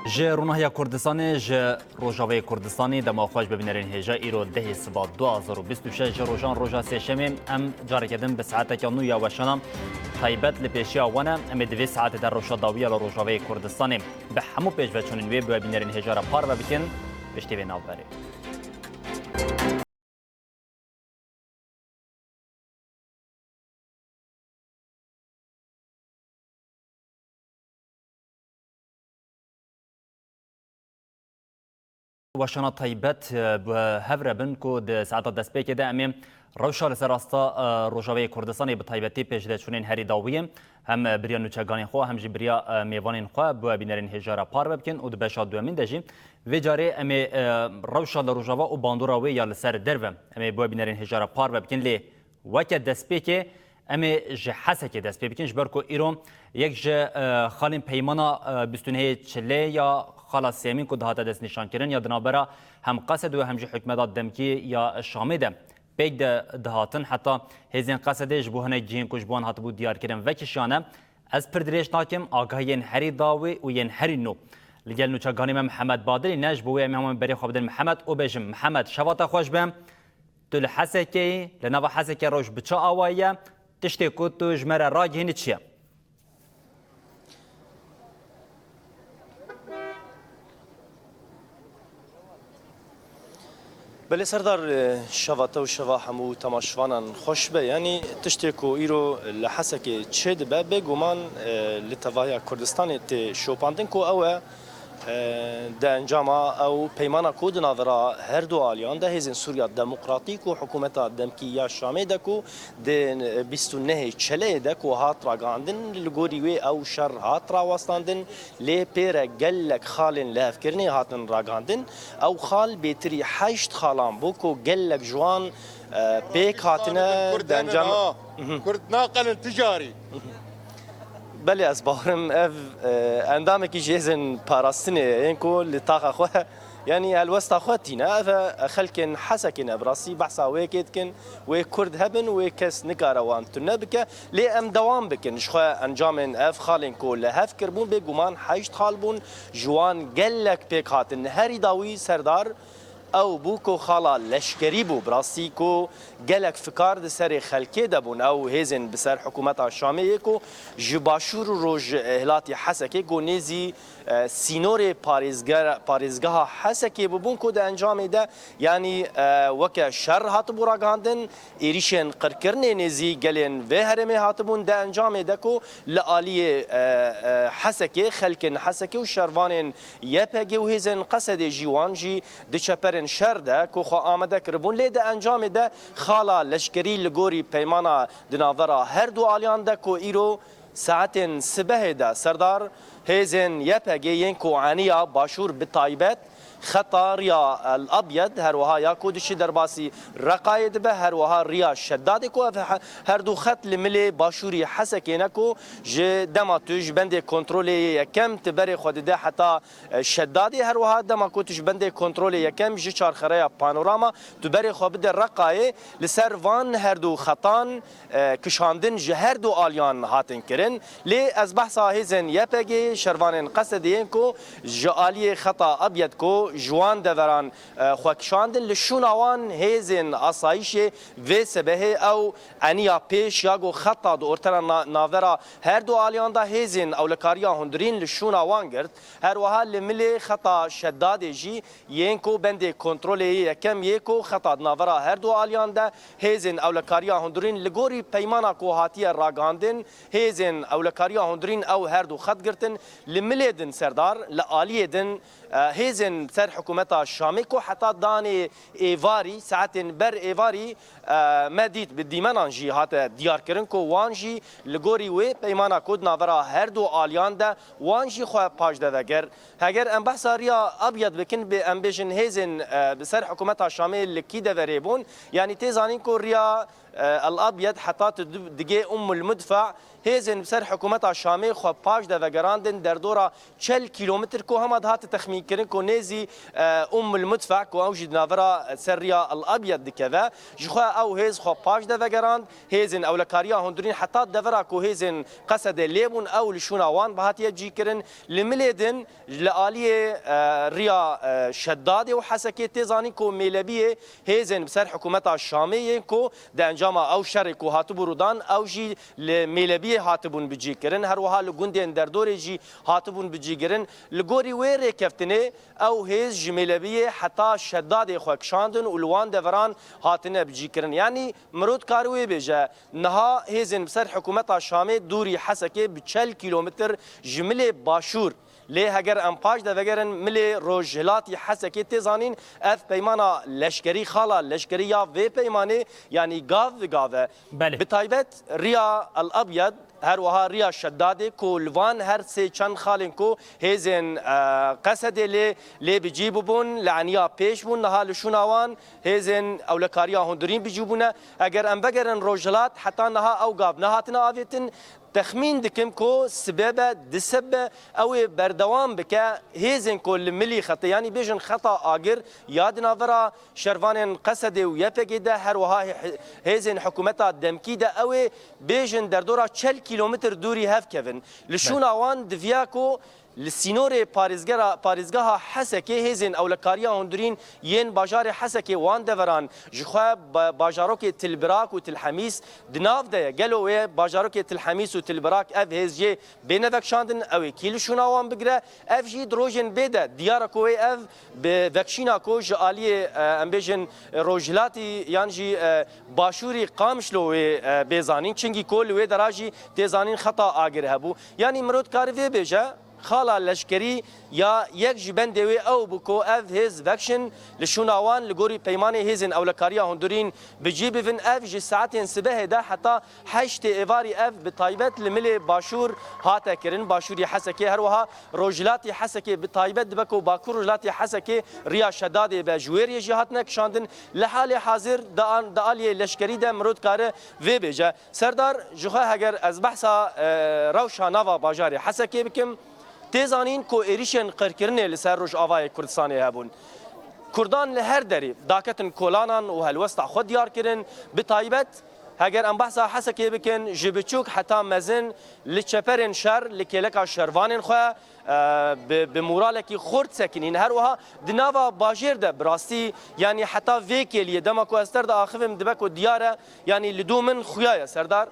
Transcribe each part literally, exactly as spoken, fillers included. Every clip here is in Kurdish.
Ji Ronahiya Kurdistanê, ji Rojavayê Kurdistanê dema xweş be bînerên hêja. Îro dehê siba du hazar û bîst û şeş ji rojan roja sêşemê, em careke din bi saeteke nû ya weşana taybet li pêşiya we ne. Em ê di vê saetê de rewşa dawî ya li Rojavayê Kurdistanê bi hemû pêşveçûnên wê bi we bînerên hêja re parve bikin. Piştî vê navberê. Weşana taybet, e, bi hev re bin ku di saeta destpêkê de em ê rewşa li ser asta, e, Rojavayê Kurdistanê bi taybetî pêşveçûnên herî dawiyê hem, e, bi riya nûçeganên xwe hem jî bi riya, e, mêvanên xwe bi we bînerên hêja re parve bikin û di beşa duyemîn de jî vê carê em ê, e, rewşa li Rojava û bandora wê ya li ser derve em ê bi we bînerên hêja re parve bikin. Lê weke destpêkê em ê ji Hesekê dest pê bikin, ji ber ku îro yek ji, e, xalên peymana, e, bîst û nehê Çilê ya xala sêyemîn ku dihate destnîşankirin ya di navbera hem Qesed û hem jî hikûmeta demkî ya Şamê de pêk de dihatin. Heta hêzên Qesedê ji bo hinek cihên ku ji bo wan hatibû diyarkirin vekişiyane. Ez pir dirêj nakim, agahiyên herî dawî û yên herî nû li gel nûçeganê me Mihemed Badirî ne, ji bo wê em ê hemû berê xwe bidin Mihemed û bêjin, Mihemed, şeva te xweş be. Tu li Hesekê yî, li nava Hesekê rewş bi çi awayî ye? Tiştê ku tu ji me re ragihînî çi ye? Belê Serdar, e, şeva te û şeva hemû temaşevanan xweş be. Yanî tiştê ku îro li Hesekê çêdibe, bêguman, e, li tevahiya Kurdistanê tê şopandin ku ew e, e, di encama ew peymana ku di navbera her du aliyan de Hêzên Sûriya Demokratîk û hikûmeta demkî ya Şamê de ku di bîst û nehê Çeleyê de ku hat ragihandin, li gorî wê ew şer hat rawestandin, lê pê re gelek xalên lihevkirinê hatin ragihandin. Ew xal bêtirî heşt xalan bû ku gelek ji wan, e, pêk hatine Kurd di henin encam ha. Mhm. Kurd naqelin ticarî. Belê, ez bawerim ev, e, endamekî ji hêzên parastinê yên ku li taxa xwe, yanî helwesta xwe tîne. Ev e, xelkên Hesekê ne, bi rastî behsa wê yekê dikin, wê Kurd hebin, wê kes nikare wan tune bike. Lê em dewam bikin. Ji xwe encamên ev xalên ku li hev kiribûn, bêguman heşt xal bûn. Ji wan gelek pêk hatin. Herî dawî Serdar ew bû ku xala leşkerî bû. Bi rastî ku gelek fikar di serê xelkê de bûn. Ew hêzên bi ser hikûmeta Şamê yê ku ji başûr û rojhilatî Hesekê ku nêzî, e, sînorê parêzger-, parêzgeha Hesekê bûbûn ku di encamê de, yanî, e, weke şer hatibû ragihandin, êrîşên qirkirinê nêzî gelên vê herêmê hatibûn di encamê de ku li aliyê, e, e, Hesekê, xelkên Hesekê û şervanên Y P G û hêzên Qesedê jî wan jî di çeperên şer de ku xwe amade kiribûn, lê di encamê de xala leşkerî li gorî peymana di navbera her du aliyan de ku îro saetên sibehê de Serdar, hêzên Y P G yên ku eniya başûr bi taybet xeta Riya El Abyed, her wiha ya ku dişî derbasî Reqayê dibe, her wiha Riya Şedadê ku ev he-, her du xet li milê başûrî Hesekê ne ku ji dema tu ji bendê kontrolê yê yekem tu berê xwe dide heta, e, Şedadê, her wiha dema ku tu ji bendê kontrolê yekem ji çarxereya Panorama tu berê xwe bide Reqayê, li ser van her du xetan, e, kişandin ji her du aliyan hatin kirin. Lê ez behsa hêzên Y P G, şervanên Qesedê yên ku ji aliyê xeta Abyed ku ji wan deveran, e, xwe kişandin, li şûna wan hêzên asayîşê vê sebehê ew eniya pêş ya ku xeta di ortera na-, navbera her du aliyan de hêzên ewlekariya hundirîn li şûna wan girt. Her wiha li milê xeta Şedadê jî yên ku bendê kontrolê yê yekem yê ku xeta di navbera her du aliyan de hêzên ewlekariya hundirîn li gorî peymana ku hatiye ragihandin, hêzên ewlekariya hundirîn ew her du xet girtin. Li milê din Serdar, li aliyê din, e, hêzên ser hikûmeta Şamê ku heta danê êvarî, saetên ber êvarî, e, me dît bi dîmenan jî hate diyarkirin ku wan jî li gorî wê peymana ku di navbera her du aliyan de wan jî xwe paşde vegir. Heger em behsa Riya Abyed bikin, bê em bêjin hêzên, e, bi ser hikûmeta Şamê li kî deverê bûn, yanî tê zanîn ku Riya, e, El Abyed heta tu di-, digê Ummul Mudfa Hêzên bi ser hikûmeta Şamê xwe paş de vegerandin derdora çel kîlometr ku hema dihate texmînkirin ku nêzî, e, Umm el Mudfe ku ew jî di navera ser riya El Abyad dikeve. Ji xwe ew hêz xwe paş de vegerand. Hêzên ewlekariya hundirîn heta devera ku hêzên Qesedê lê bûn, ew li şûna wan bi hatiye cîkirin. Li milê din li aliyê, e, riya, e, Şedadê û Hesekê tê zanîn ku mêlebiyê hêzên bi ser hikûmeta Şamê yên ku di encama ew şerê ku hatibû rûdan, ew jî li mêlebiyê hatibûn bicîkirin. Her wiha li gundên derdorê jî hatibûn bicîkirin. Li gorî wê rêkeftinê ew hêz ji mêlebiyê heta Şedadê xwe kişandin û li wan deveran hatine bicîkirin. Yanî mirov dikare wê bêje, niha hêzên bi ser hikûmeta Şamê dûrî Hesekê bi çel kîlometr ji milê başûr. Lê heger em paş de vegerin milê rojhilatî Hesekê tê zanîn, ev peymana leşkerî, xala leşkerî ya vê peymanê, yanî gav bi gav e. Belê. Bi taybet riya El Abyad, her wiha riya Şedadê ku li van her sê çend xalên ku hêzên, e, Qesedê lê, lê bi cî bibûn, li eniya pêş bûn, niha li şûna wan hêzên ewlekariya hundirîn bi cî bûne. Eger em vegerin rojhilat, heta niha ew gav nehatine avêtin. Texmîn dikim ku sibe be, di sebe ew ê berdewam bike, hêzên ku li milî xetê, yanî bêjin xeta agir ya di navbera şervanên Qesedê û Y P G de, her wiha hê-, hêzên hikûmeta demkî de ew ê bêjin derdora çel kîlometr dûrî hev kevin. Li şûna wan diviya ku li sînorê parêzgera-, parêzgeha Hesekê hêzên ewlekariya hundirîn yên bajarê Hesekê wan deveran ji xwe ba-, bajarokê Til Birak û Til Hemîs di nav de ye. Gelo wê bajarokê Til Hemîs û Til Birak ev hêz jê bêne vekişandin, ew ê kî li şûna wan bigire? Ev jî di rojên bê de diyar e ku wê ev bi vekişîna ku ji aliyê, e, em bêjin, e, rojhilatî yan jî, e, başûrî Qamişlo wê, e, bê zanîn. Çingî ku li wê dera jî tê zanîn xeta agir hebû. Yanî mirov dikare vê bêje, xala leşkerî ya yek ji bendê wê ew bû ku ev hêz vekişin li şûna wan, li gorî peymanê hêzên ewlekariya hundirîn bi cî bivin. Ev ji saetên sibehê de heta heştê êvarî ev bi taybet li milê başûr hate kirin, başûrî Hesekê. Her wiha rojhilatî Hesekê bi taybet dibe ku bakur rojhilatî Hesekê riya Şedadê be, ji wê riyê jî hatine kişandin. Li halê hazir di an-, di aliyê leşkerî de mirov dikare vê bêje. Serdar, ji xwe heger ez behsa, e, rewşa nava bajarê Hesekê bikim, tê zanîn ku êrîşên qirkirinê li ser Rojavayê Kurdistanê hebûn. Kurdan li her derê daketin kolanan û helwesta xwe diyar kirin. Bi taybet, heger em behsa Hesekê bikin, ji biçûk heta mezin li çeperên şer, li kêleka şervanên xwe, e, bi, bi moralekî xurt sekinîn. Her wiha di nava bajêr de bi rastî, yanî heta vê kêliyê, dema ku ez ter diaxivim, dibe ku diyar e, yanî li dû min xuya ye, Serdar.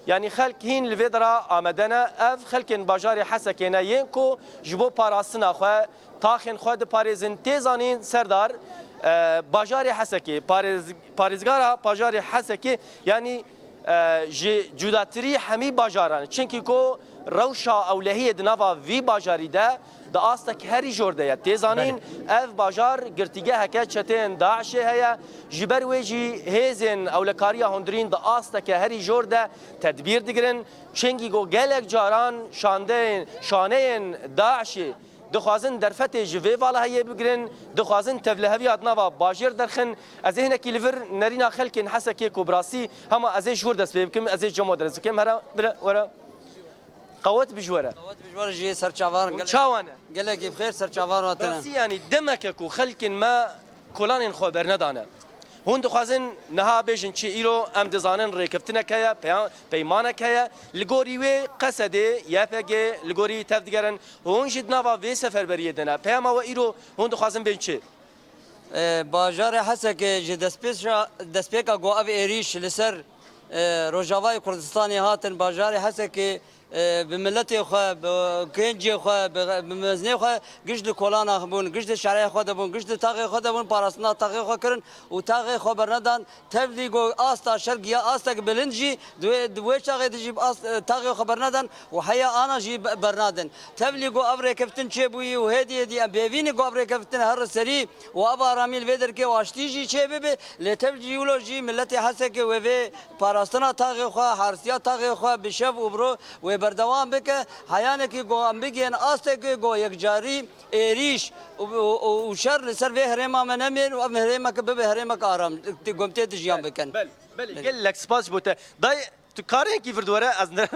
Yanî xelk hîn li vê dera amade ne. Ev xelkên bajarê Hesekê ne, yên ku ji bo parastina xwe, taxên xwe diparêzin. Tê zanîn, Serdar, e, bajarê Hesekê, parêz-, parêzgara bajarê Hesekê, yanî, e, ji cudatirî hemî bajaran, çimkî ku rewşa ewlehiyê di nava vî bajarî de di astek herî jor de ye. Tê zanîn, belê, ev bajar girtîgeheke çeteyên DAIŞê heye. Ji ber wê jî hêzên ewlekariya hundirîn di asteke herî jor de tedbîr digirin. Çingî ku gelek caran şandeyên, şaneyên DAIŞê dixwazin derfetê ji vê valahiyê bigirin, dixwazin tevliheviya di nava bajêr derxin. Ez ê hinekî li vir nerîna xelkên Hesekê ku bi rastî hema ez ê ji wir dest pê bikim, ez ê cemo derez bikim. Here, bire, were. Qewet bi ji were. Qewet bi ji were jî serçavan. Gelek, çawa ne? Gelekî bi xêr serçavan hatine. Rastî, yanî demeke ku xelkên me kolanên xwe bernedane. Hûn dixwazin niha bêjin çi? Îro em dizanin rêkeftinek heye, peya-, peymanek heye. Li gorî wê Qesedê, Y P G, li gorî tev digerin. Hûn jî di nava vê seferberiyê de ne. Peyama we îro hûn dixwazin bên çi? E, bajarê Hesekê ji destpêşa, destpêka ku ev êrîş li ser, e, Rojavayê Kurdistanê hatin, bajarê Hesekê, e, bi miletê xwe, bi kêncê xwe, bi, bi mezinê xwe giş li kolana bûn, giş li şerê xwe de bûn, giş li taxê xwe de bûn, parastina taxê xwe kirin û taxê xwe bernedan. Tevlî ku asta şer giya astek bilind jî, di wê, di wê çaxê de jî as-, taxê xwe bernedan û heya ana jî be-, bernadin. Tevlî ku ev rêkeftin çêbûyî û hêdî hêdî em bêvî ne ku ev rêkeftin here serî û ev aramî li vê derkê û aştî jî çêbibe. Lê tevlî wilo jî miletê Hesekê wê vê parastina taxê xwe, harsiya taxê xwe bi şev û bi roj wê berdewam bike. Heyanekî ku em bigihên astekê ku yekcarî êrîş û, û, û, û şer li ser vê herêma me nemên û ev herêmeke bibe herêmeke aram, ku em tê de jiyan bikin. Belê, belê. Belê. Gelek spas ji bo te. Dayê, Tu karê yekî vir dûre ez ne.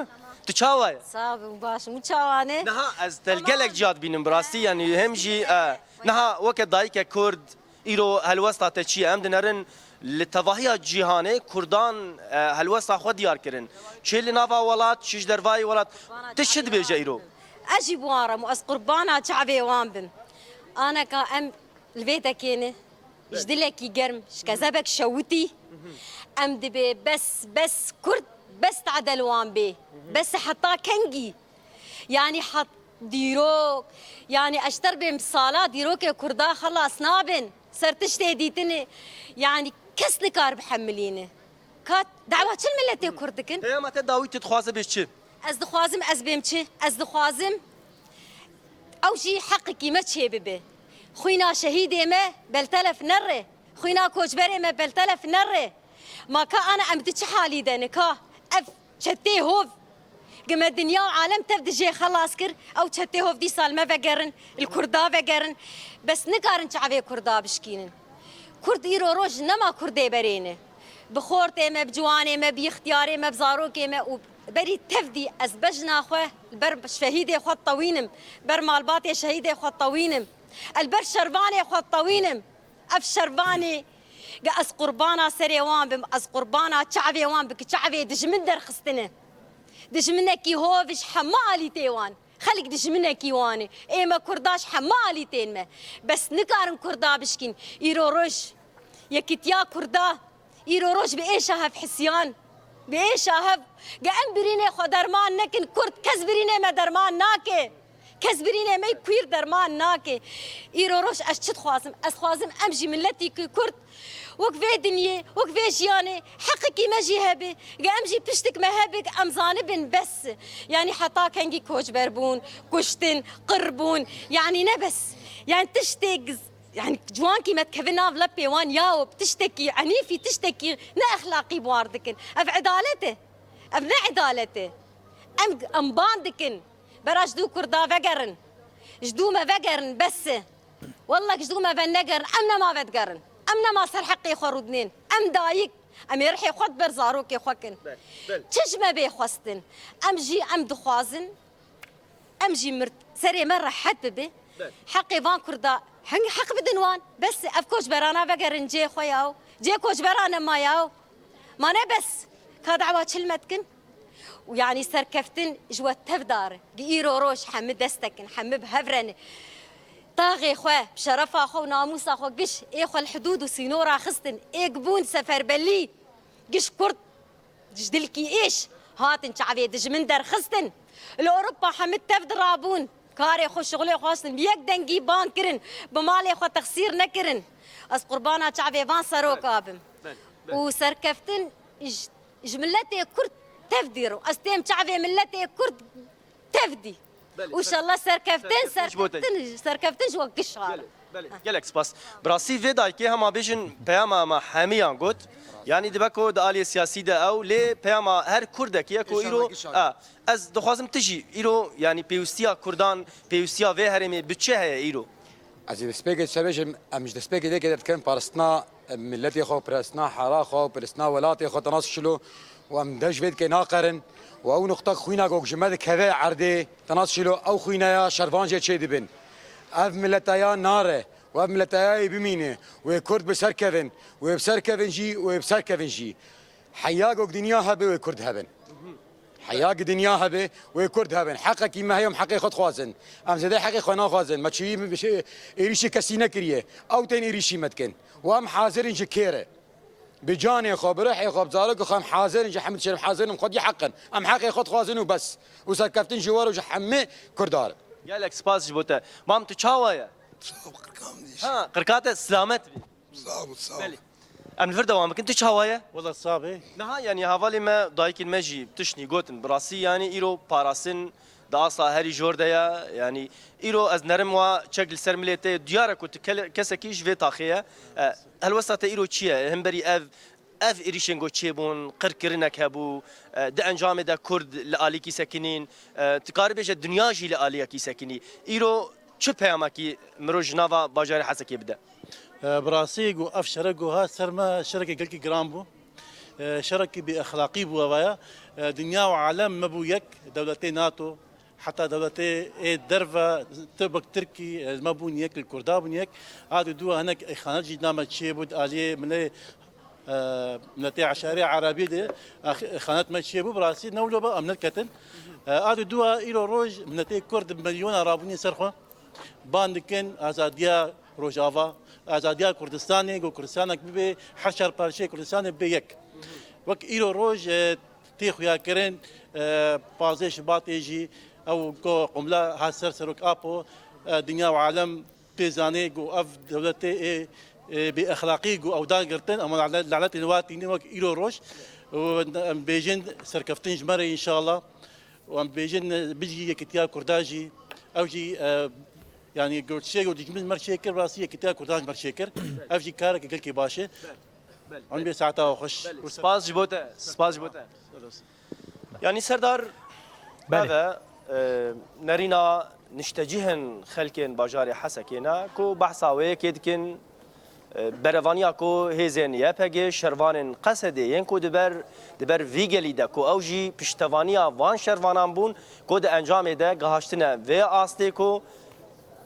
Tu çawa ye? Sağ ol, başım çawane. Niha ez te li gelek ciya dibînim bi rastî, yanî hem jî e, niha weke dayike Kurd îro helwesta te çi ye? Em dinerin li tevahiya cîhanê Kurdan e, helwesta xwe diyar kirin. Çi li nava welat, çi ji dervayî welat. Tu çi dibêje îro? Ez jî bi wan re û ez qurbana çavê wan bim. Aneka em li vê dekê ne. Ji dilekî germ, ji kezebek şewitî. Em dibê bes, bes Kurd, bes tade li wan bê. Bes heta kengî? Yanî hat dîrok, yanî ez ter bêm sala dîrokê Kurda xelas nabin. Ser tiştê dîtinê, yanî kes nikar bihemilîne. Ka dawa çi li miletê Kurd dikin? Peyama te dawî tu dixwaze bê çi? Ez dixwazim ez bêm çi? Ez dixwazim ew jî heqekî me çêbibe. Xwîna şehîdê me beltelef nere. Xwîna koçberê me beltelef nere. Ma ka ana em di çi halî de ne ka? Ev çetê hov. Gi me dinya û alem tev di jê xelas kir. Ew çetê hov dîsa li me vegerin, li Kurda vegerin. Bes nikarin çavê Kurda bişkînin. Kurd îro roj nema Kurdê berê ne. Bi xortê me, bi ciwanê me, bi ixtiyarê me, bi zarokê me û berî tevdî ez bejna xwe li ber şehîdê xwe tewînim, ber malbatê şehîdê xwe tewînim, el ber şervanê xwe tewînim. Ev şervanê ge ez qurbana serê wan bim, ez qurbana çavê wan bim, ki çavê dijmin derxistine. Dijminekî hov ji hema alî tê wan. Xelk dijminekî wan e. Ê me Kurda ji hema alî tên me. Bes nikarin Kurda bişkîn. Îro roj yekîtiya Kurda. Îro roj bi êşa hev hisiyan. Bi êşa hev. Ge em birînê xwe derman nekin. Kurd kes birînê me derman nake. Kes birînê me kuîr derman nake. Îro roj ez çi dixwazim? Ez xwazim em jî miletî ku Kurd wek vê dinyê, wek vê jiyanê heqekî me jî hebe. Ge em jî piştik me hebe, em zanibin bes. Yanî heta kengî koçber bûn, kuştin, qir bûn. Yanî ne bes. Yanî tiştê giz-, yanî ciwankî me dikeve nav lepê wan yaw, tiştekî enîfî, tiştekî ne exlaqî bi war dikin. Ev edalet e. Ev ne edalet e. Em, em ban dikin. Bera ji dû Kurda vegerin. Ji dû me vegerin, bes e. Wellek ji dû me venegerin, em nema vedigerin. Em nema ser heqê xwe rûdinên. Em dayik, em ê rihê xwe di ber zarokê xwe kin. Çi ji me bê xwestin? Em jî em dixwazin, em jî mir serê me rehet bibe. Heqê van Kurda heng heq bidin wan. Bes e, ev koçberana vegerin cê xwe yaw. Cê koçberan e ma yaw. Ma ne bes. Ka dawa çi li me dikin? Û yanî serkeftin ji we tev dar. Gi îro roj hemi dest dekin, hemi bi hev re ne. Taxê xwe, bi şerefa xwe û namûsa xwe giş ê xwe li hidûd û sînora xistin, êk bûn seferbelî. Giş Kurd ji dilkî êş hatin çavê dijmin derxistin. Li Ewropa hemi tev dirabûn. Karê xwe, şixulê xwe xwestin. Bi yek dengî bang kirin. Bi malê xwe texsîr nekirin. Ez qurbana çavê van seroka bim. Û serkeftin ji, ji miletê Kurd tev dî ro. Ez têm çavê miletê Kurd tev dî. Û şella serkeftin, serkeftin, serkeftin ji we giş harin. Belê, gelek spas. Bi rastî vê dayikê hema bêjin peyama me hemiyan got. Yanî dibe ku di aliyê siyasî de ew, lê peyama her Kurdekî ye ku îro, a, ez dixwazim tu jî îro, yanî pêwîstiya Kurdan, pêwîstiya vê herêmê bi çi heye îro? Ez ê destpêkê çi bêjim, em ji destpêkê dêkê de dikin parastina miletê xwe, parastina hera xwe, parastina welatê xwe, te nas şilo û em dev ji vê dikê naqerin û ew nuqta xwîna ku ji me dikeve erdê, te nas şilo ew xwîna ya şervan jê çê dibin. Ev mileta ya nare. Û ev miletayayê bimîne, wê Kurd bi ser kevin, wê bi ser kevin jî, wê bi ser kevin jî. Heya gok dinya hebe, wê Kurd hebin. Heya gi dinya hebe, wê Kurd hebin. Heqekî me heye, em heqê xwe dixwazin. Em zêde heqê xwe naxwazin. Me çiyî bi şey, êrîşî kesî nekiriye. Ew tên êrîşî me dikin. Û em hazir in ji kê re. Bi canê xwe, bi ruhê xwe, bi zarokê xwe em hazir in, ji hemî tişt em hazir in, xwedî heq in. Em heqê xwe dixwazin û bes. Û serkeftin ji we re û ji hemî Kurda re. Gelek spas ji bo te. Mam, tu çawa ye? Sağ ol, qirkam dîş. Ha, qirka te silamet bî. Sağ ol, sağ ol. Belê. Em li vir dewam bikin. Tu çawa ye? Wela sabe. Niha, yanî, hevalê me, dayikên me jî tiştî gotin. Bi rastî, yanî, îro parastin di asta herî jor de ye. Yanî, îro ez nerim wa çek li ser milê te ye. Diyar e ku tu kele-, kesekî ji vê taxê ye. E, helwesta te îro çi ye? Himberî ev, ev êrîşên ku çêbûn, qirkirinek hebû, e, di encamê de Kurd li alîkî sekinîn, e, tu karî bêje dinya jî li aliyekî sekinî. Îro çi peyamekî mirov ji nava bajarê Hesekê bide? E, bi rastî ku ev şerek ku hat ser me şerekê gelkî giran bû. E, şerekî bêexlaqî bû evaya. E, dinya û alem me bû yek, dewletê nato, heta dewletê ê derve, tu wek Tirkî, e, me bûn yek, li Kurda bûn yek. A dû dû hinek îxanet jî name çê bû di aliyê milê, e, miletê eşarê Erebî de, e, îxanet me çê bû, bi rastî ne wilo be, em neketin. E, a dû dû îro roj miletê Kurd milyona rabûnî ser xwe. Ban dikin azadiya Rojava, azadiya Kurdistanê, ku Kurdistanek bibe her çar parçeyê Kurdistanê bibe yek. Wek îro roj, e, tê xuyakirin, e, pazdeh Şubatê jî ew ku qumla hat ser Serok Apo, e, dinya û alem tê zanê ku ev dewletê ê, ê bêexlaqî ku ew da girtin, ama lane-, lanetên wa tînin wek îro roj. Û em bêjin serkeftin ji me re înşallah. Û em bêjin, e, bijî yekîtiya Kurda jî, ew jî, e, yanî, got çê got dijmin ji me çê kir, rastî yekîtiya Kurdan ji me çê kir. Ev jî kareke gelkî baş e. Em bê saeta we xweş. Belê. Spas ji bo te. Spas ji bo te. Yanî Serdar, Belê. Ev e, e, nerîna niştecihên xelkên bajarê Hesekê ne ku behsa wê yekê dikin. Berevaniya ku hêzên Y P G, şervanên Qesedê yên ku di ber, di ber vî gelî de ku ew jî piştevaniya van şervanan bûn ku di encamê de gihaştine vê astê ku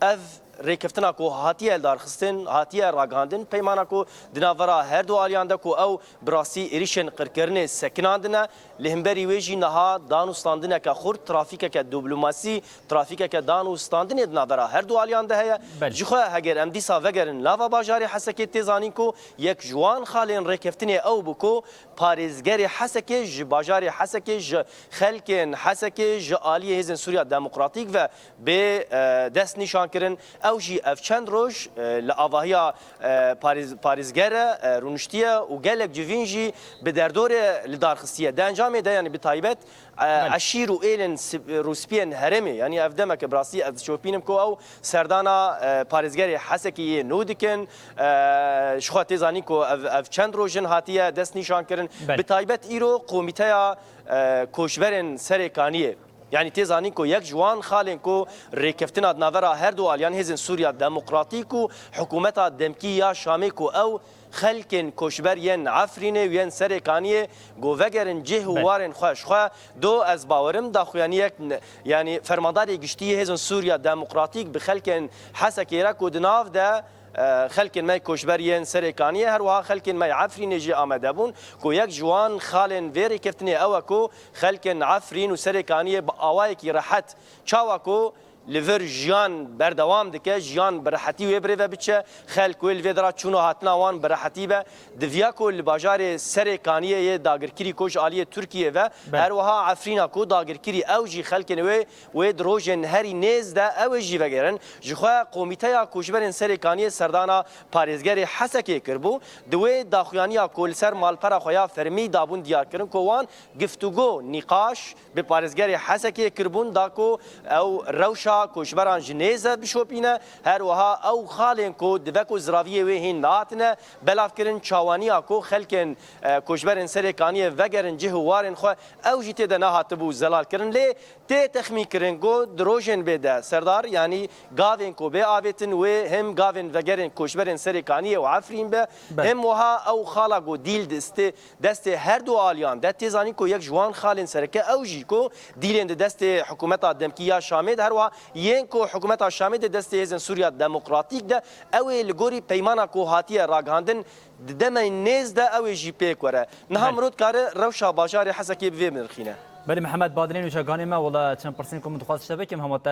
ev rêkeftina ku hatiye lidarxistin, hatiye ragihandin, peymana ku di navbera her du aliyan de ku ew bi rastî êrîşên qirkirinê sekinandine, li hemberî wê jî niha dan û standineke xurt, trafîkeke diplomasî, trafîkeke dan û standinê di navbera her du aliyan de heye. Belê. Ji xwe heger em dîsa vegerin nava bajarê Hesekê, tê zanîn ku yek ji wan xalên rêkeftinê ew bû ku parêzgerê Hesekê ji bajarê Hesekê, ji xelkên Hesekê, ji aliyê Hêzên Sûriya Demokratîk ve bê, e, dest nîşan kirin. Ew jî ev çend roj, e, li avahiya, e, parêz-, parêzger e, rûniştiye û gelek civîn jî bi derdorê li dar xistiye. Di encamê de, yanî bi taybet, e, Belê. eşîr û êlên sip-, rûspiyên herêmê, yanî ev demeke bi rastî ez dişopînim ku ew serdana, e, parêzgerê Hesekê yê nû dikin. E, ji xwe tê zanîn ku ev, ev çend roj in hatiye dest nîşan kirin. Belê. Bi taybet îro komîteya, e, koçberên Serê Kaniyê. Yanî tê zanîn ku yek ji wan xalên ku rêkeftina di navbera her du aliyan Hêzên Sûriya Demokratîk û Hikûmeta Demkî ya Şamê ku ew xelkên koçber yên Efrînê û yên Serê Kaniyê ku vegerin cih û Belê. warên xwe ji xwe do ez bawerim daxuyaniyek n-, yanî fermandarê giştî yê Hêzên Sûriya Demokratîk bi xelkên Hesekê re ku di nav de, e, xelkên me koçber yên Serê Kaniyê, her wiha xelkên me Efrînê jî amade bûn ku yek ji wan xalên vê rêkeftinê ew e ku xelkên Efrîn û Serê Kaniyê bi awayekî rehet, çawa ku li vir jiyan berdewam dike, jiyan bi rehetî wê birêve biçe, xelk wê li vê dera çûn û hatina wan bi rehetî be. Diviya ku li bajarê Serê Kaniyê yê dagirkirî ku ji aliyê Tirkiyê ve, Belê. her wiha Efrîna ku dagirkirî ew jî xelkên wê, wê di rojên herî nêz de ew ê jî vegerin. Ji xwe Komîteya Koçberên Serê Kaniyê serdana parêzgerê Hesekê kiribû. Di wê daxuyaniya ku li ser malpera xwe ya fermî dabûn diyar kirin ku wan giftûgo, nîqaş, bi parêzgerê Hesekê kiribûn, da ku ew rewşa koçberan ji nêz ve bişopîne, her wiha ew xalên ku dibe ku ziraviyê wê hîn nehatine belavkirin, çawaniya ku xelkên, e, koçberên Serê Kaniyê vegerin cih û warên xwe, ew jî tê de nehatibû zelalkirin. Lê tê texmînkirin ku di rojên bê de Serdar, yanî gavên ku bê avêtin wê him gavên vegerên koçberên Serê Kaniyê û Efrîn be, Be. him wiha ew xala ku dîl distê destê her du aliyan de, tê zanîn ku yek ji wan xalên sereke ew jî ku dîlên di destê hikûmeta demkî ya Şamê de, her wiha yên ku hikûmeta Şamê di destê Hêzên Sûriya Demokratîk de, ew ê li gorî peymana ku hatiye ragihandin di demên nêz de ew ê jî pêk were. Niha Belê. mirov dikare rewşa bajarê Hesekê bi vê binirxîne. Belê Mihemed, ba dilê nûçeganê me, wela çend pirsên ku min dixwest ji te bikim, hema te,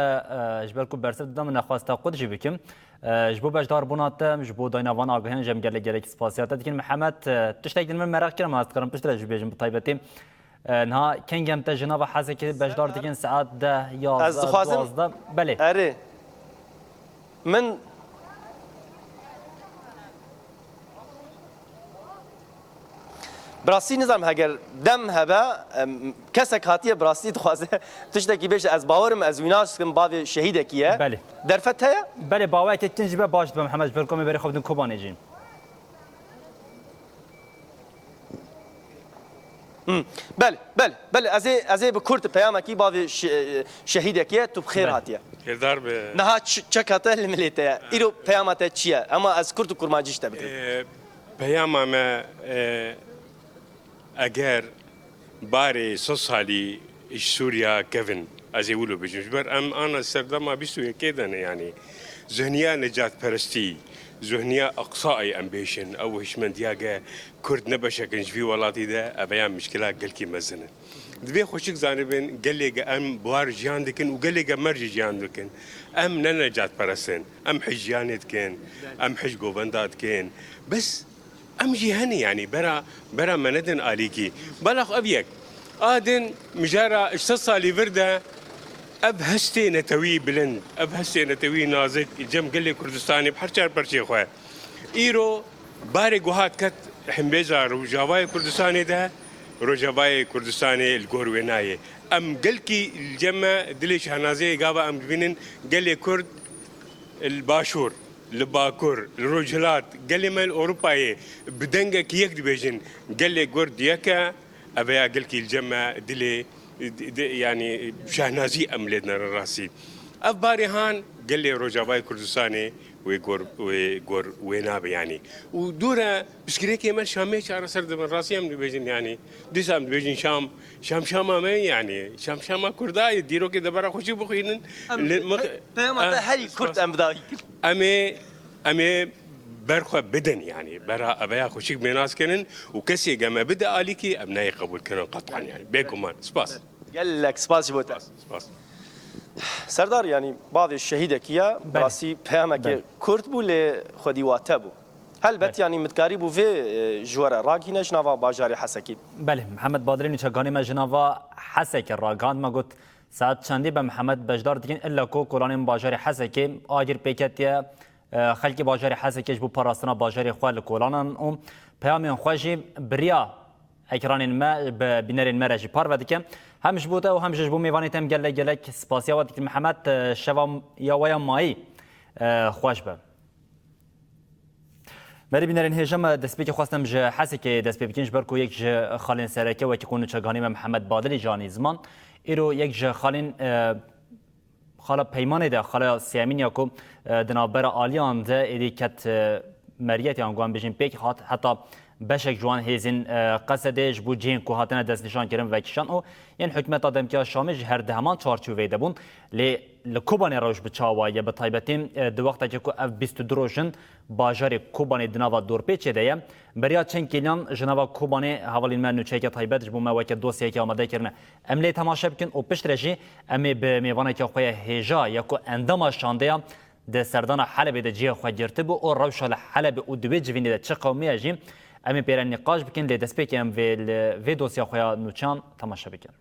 e, ji ber ku bersiv dida min nexwest te qut jî bikim. E, ji bo beşdarbûna te, ji bo dayna van agahiyan jî em gelek gelek spasiya te dikin. Mihemed, e, tiştek din min meraq kir, em ez dikarim piştre jî bêjim bi taybetî. E, niha kengî em te ji nava Hesekê beşdar dikin, saet deh, yazdeh, dixwazim duwazdeh. Belê. Erê. Min Bi rastî nizanim heger dem hebe, em, kesek hatiye bi rastî dixwaze tiştekî bêje, ez bawerim ez wî nas dikim, bavê şehîdekî ye. Belê. Derfet heye? Belê, baweyekê kin jî be baş dibe Mihemed, ji ber ku em ê berê xwe bidin Kobanê jî. Hmm. Belê, belê, belê, ez ê, ez ê bi kurt peyamekî bavê şe-, şehîdekî ye, tu bi xêr Belê. hatiye. Kêrdar be. Niha ç-, çeka te li milê te ye. Îro peyama te çi ye? Ema ez kurt û kurmancî ji te bikim. Ee, Peyama me, e, Eger barê sed salî ji Sûriya kevin, ez ê wilo bêjim, ji ber em ana serdema bîst û yekê de ne, yanî zihniya necatperestî, zihniya Eqsaê em bêjin, ew hişmendiya ge Kurd ne beşek in ji vî welatî de, ev ya mişkila gelkî mezin in. Divê xweşik zanibin, gelê ge em bi war jiyan dikin û gelê ge mer jî jiyan dikin. Em ne necatperest in, em hij jiyanê dikin, em hij govenda dikin. Bes Em jî hene, yanî bera, bera me nedin alîkî. Belax ev yek. A din mijara sed salî vir de ev hestê netewî bilind, ev hestê netewî nazik cem gelê Kurdistanê bi her çar perçê xwe. Îro barê guhat ket himbêza Rojavayê Kurdistanê de, Rojavayê Kurdistanê li gor wê nayê. Em gelkî li cem me dilê şahnaziyê gava em dibînin gelê Kurd li Başûr, li Bakur, li Rojhilat, gelê me li Ewropayê bi dengekî yek dibêjin, gelê Kurd yek e, ev ya gelkî li cem me dilê, di, di, yanî şahnazî em lê dinerin rastî. Ev barê han gelê Rojavayê Kurdistanê wê gor, wê gor wê nabe yanî. Û dû re pirsgirêkê me Şamê çareser dibin, rastî em dibêjin yanî. Dîsa em dibêjin Şam, Şam Şama me yanî. Şam Şama Kurda ye, dîrokê de bera xweşik bixwînin. Em Li, mix-, pe-, peyama te eh, herî kurt spas. Em bi dawî kir. Em ê, em ê ber xwe bidin yanî. Bera eveya xweşik bê nas kirin û kesê ge me bide alîkî, em nayê qebûl kirin qet'an yanî. Bêguman. Spas. Gelek spas ji bo te. Spas, spas. Serdar, yanî bavê şehîdekî ye, bi Belê. Rastî peyamekê Belê. Kurt bû, lê xwedî wate bû. Helbet, Belê. Yanî min dikarîbû vê, e, ji we re ragihîne ji nava bajarê Hesekê. Belê, Mihemed Badilî nûçeganê me ji nava Hesekê ragihand, me got, saet çendî be Mihemed beşdar dikin, illa ku kolanên bajarê Hesekê agir pê ketiye, e, xelkê bajarê Hesekê ji bo parastina bajarê xwe li kolan in û peyamên xwe jî bi riya ekranên me, bi bînerên me re jî parve dike. Hem ji bo te û hem jî ji bo mêvanê te em gelek gelek spasiya we dikin. Mihemed, e, şeva ya we ya mayî, e, xweş be. Merî bînerên hêja me, destpêkê xwestem ji Hesekê dest pê bikin, ji ber ku yek ji xalên sereke wekî ku nûçeganê me Mihemed Badilî jî anî ziman. Îro yek ji xalên, e, xala Peymanê de, xala Sêyemîn ya ku, e, di navbera aliyan de êdî ket, e, meriyetê, an guhan bêjin pêk hat, heta beşek ji wan hêzên, e, Qesedê ji bo cihên ku hatine destnîşan kirin vekişan û yên hikûmeta demkî ya Şamê jî her di heman çarçoveyê de bûn. Lê li Kobanê rewş bi çawa ye? Bi taybetî, e, di wextekê ku ev bîst û du roj in bajarê Kobanê di nava dorpêçê de ye. Beriya çend kêliyan ji nava Kobanê hevalên me nûçeyeke taybet ji bo me weke dosyayekê amade kirine. Em lê temaşe bikin û piştre jî em ê bi mêvaneke xwe ya hêja ya ku endama şandeya di serdana Helebê de cihê xwe girtibû û rewşa li Helebê û di wê civînê de çi qewimiye jî em ê pêre nîqaş bikin, lê destpêkê em vê li vê dosya xwe ya nûçeyan temaşe bikin.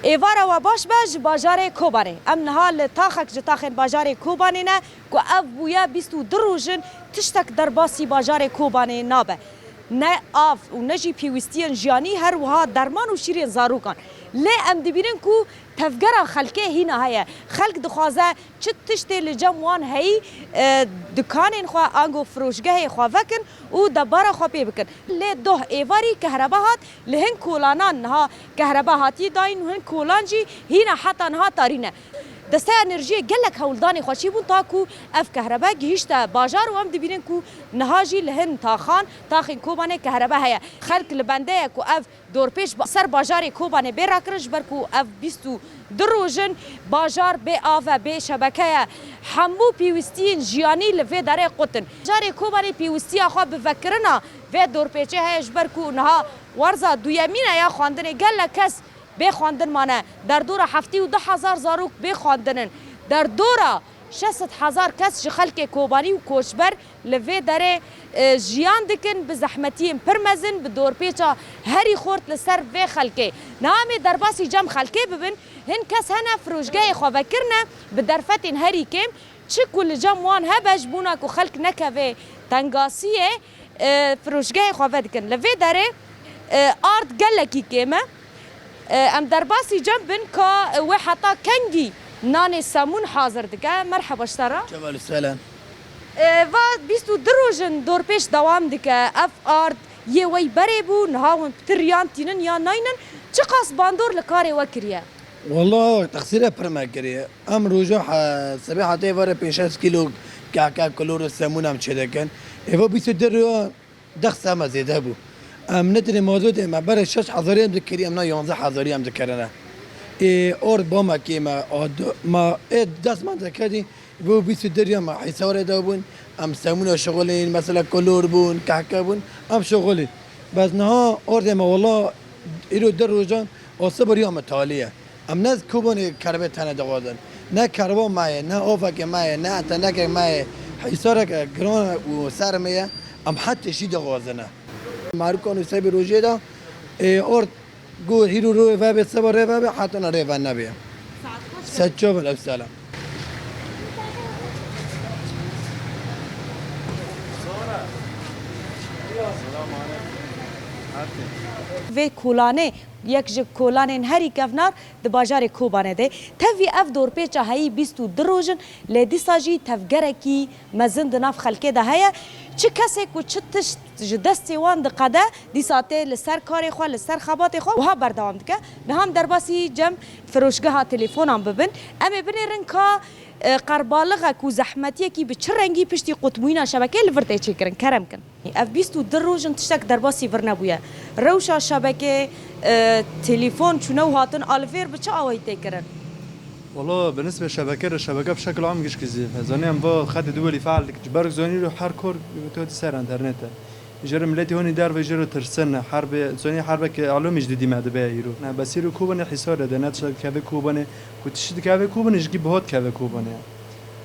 Êvara we baş be ji bajarê Kobanê. Em niha li taxek ji taxên bajarê Kobanê ne ku ev bûye bîst û du roj in tiştek derbasî bajarê Kobanê nabe. Ne av û ne jî pêwîstiyên jiyanî, her wiha derman û şîrên zarokan. Lê em dibînin ku tevgera xelkê hîna heye. Xelk dixwaze çi tiştê li cem wan heyî, e, dikanên xwe ango firoşgehê xwe vekin û debara xwe pê bikin. Lê doh êvarî kehreba hat, li hin kolanan niha kehreba hatiye dayîn û hin kolan jî hîna heta niha tarî ne. Desteya Enerjiyê gelek hewldanê xwe çêbûn ta ku ev kehrebe gihîşte bajar û em dibînin ku niha jî li hin taxan, taxên Kobanê kehrebe heye. Xelk li bende ye ku ev dorpêç ba-, ser bajarê Kobanê bê rakirin, ji ber ku ev bîst û du roj in bajar bê av e, bê şebeke ye. Hemû pêwîstiyên jiyanî li vê derê qut in. Bajarê Kobanê pêwîstiya xwe bi vekirina vê dorpêçê heye, ji ber ku niha werza duyemîn e ya xwendinê, gelek kes bê xwendin mane. Derdora heftê û du hezar zarok bê xwendin in. Derdora şeş sed hezar kes ji xelkê Kobanî û koçber li vê derê, e, jiyan dikin, bi zehmetiyên pir mezin, bi dorpêça herî xurt li ser vê xelkê. Niha em ê derbasî cem xelkê bibin, hin kes hene firoşgehê xwe vekirine bi derfetên herî kêm, çi ku li cem wan hebe ji bona ku xelk nekeve tengasiyê, e, firoşgehê xwe vedikin. Li vê derê, e, ard gelekî kêm e. E, em derbasî cem bin ka, e, wê heta kengî nanê semûn hazir dike. Merheba ji te re. Cemal Selen. E, va bîst û du roj in dorpêç dewam dike. Ev ard yê wey berê bû, niha hûn pitir yan tînin ya naynin. Çiqas bandor li karê we kiriye? Walla, texsîre pir me kiriye. Em roja he-, sebê heta êvarê pênc şeş kîlo Keke, kulor û semûn em çêdikin. Êva bîst û du rûya deh sema zêde bû. Em ne tenê mazotê me berê şeş hezarî em dikirî, em na yanzdeh hezarî em dikirine. Ê ord bamekê me, ad-, ma ê dest me dikedî, bo bîst û du rûya me hîsarê de bûn. Em semûna şixulîn, mesela kulor bûn, keke bûn, em şixulîn. Bes niha ordê me wela îro du rojan asibir ya me talî ye. Em ne Kobanê kerbê tenê dixwazin. Ne kerba me ye, ne avekê me ye, ne enternetekê me ye. Hîsareke giran û ser me ye. Em her tiştî dixwazine. Marukan û sebî rojê de, ê, ort got hîro rê vebe, seba rê vebe, hetana rê ve nebe. Saet kaç? Saet çar ev sala. Vê kolanê yek ji kolanên herî kevnar di bajarê Kobanê de. Tevî ev dorpêça heyî bîst û du roj in, lê dîsa jî tevgerekî mezin di nav xelkê de heye. Çi kesê ku çi tişt ji destê wan diqede, dîsa tê li ser karê xwe, li ser xebatê xwe wiha berdewam dike. Niha em derbasî cem firoşgeha telefonan bibin. Em ê binêrin ka, e, qerbalixek û zehmetiyekî bi çi rengî piştî qutbûyîna şebekê li vir tê çêkirin. Kerem kin. Ev bîst û du roj in tiştek derbasî vir nebûye. Rewşa şebekê, e, telefon çûne û hatin a li vêr bi çi awayî tê kirin? Wala bi nisbê şebeke re şebeke bi şekil am gişkî zêf e. Zanî em va xetê duwelî feal dikin. Ji ber ku zanî îro her kor tu dî ser enternet e. Ji re miletî honî derve ji re tirsin. Herbê, zanî herbeke alomî ji didî me dibe îro. Ne, bes îro Kobanê hîsarê de, ne tiştek dikeve Kobanê. Ku tiştî dikeve Kobanê, ji kî bihat dikeve Kobanê.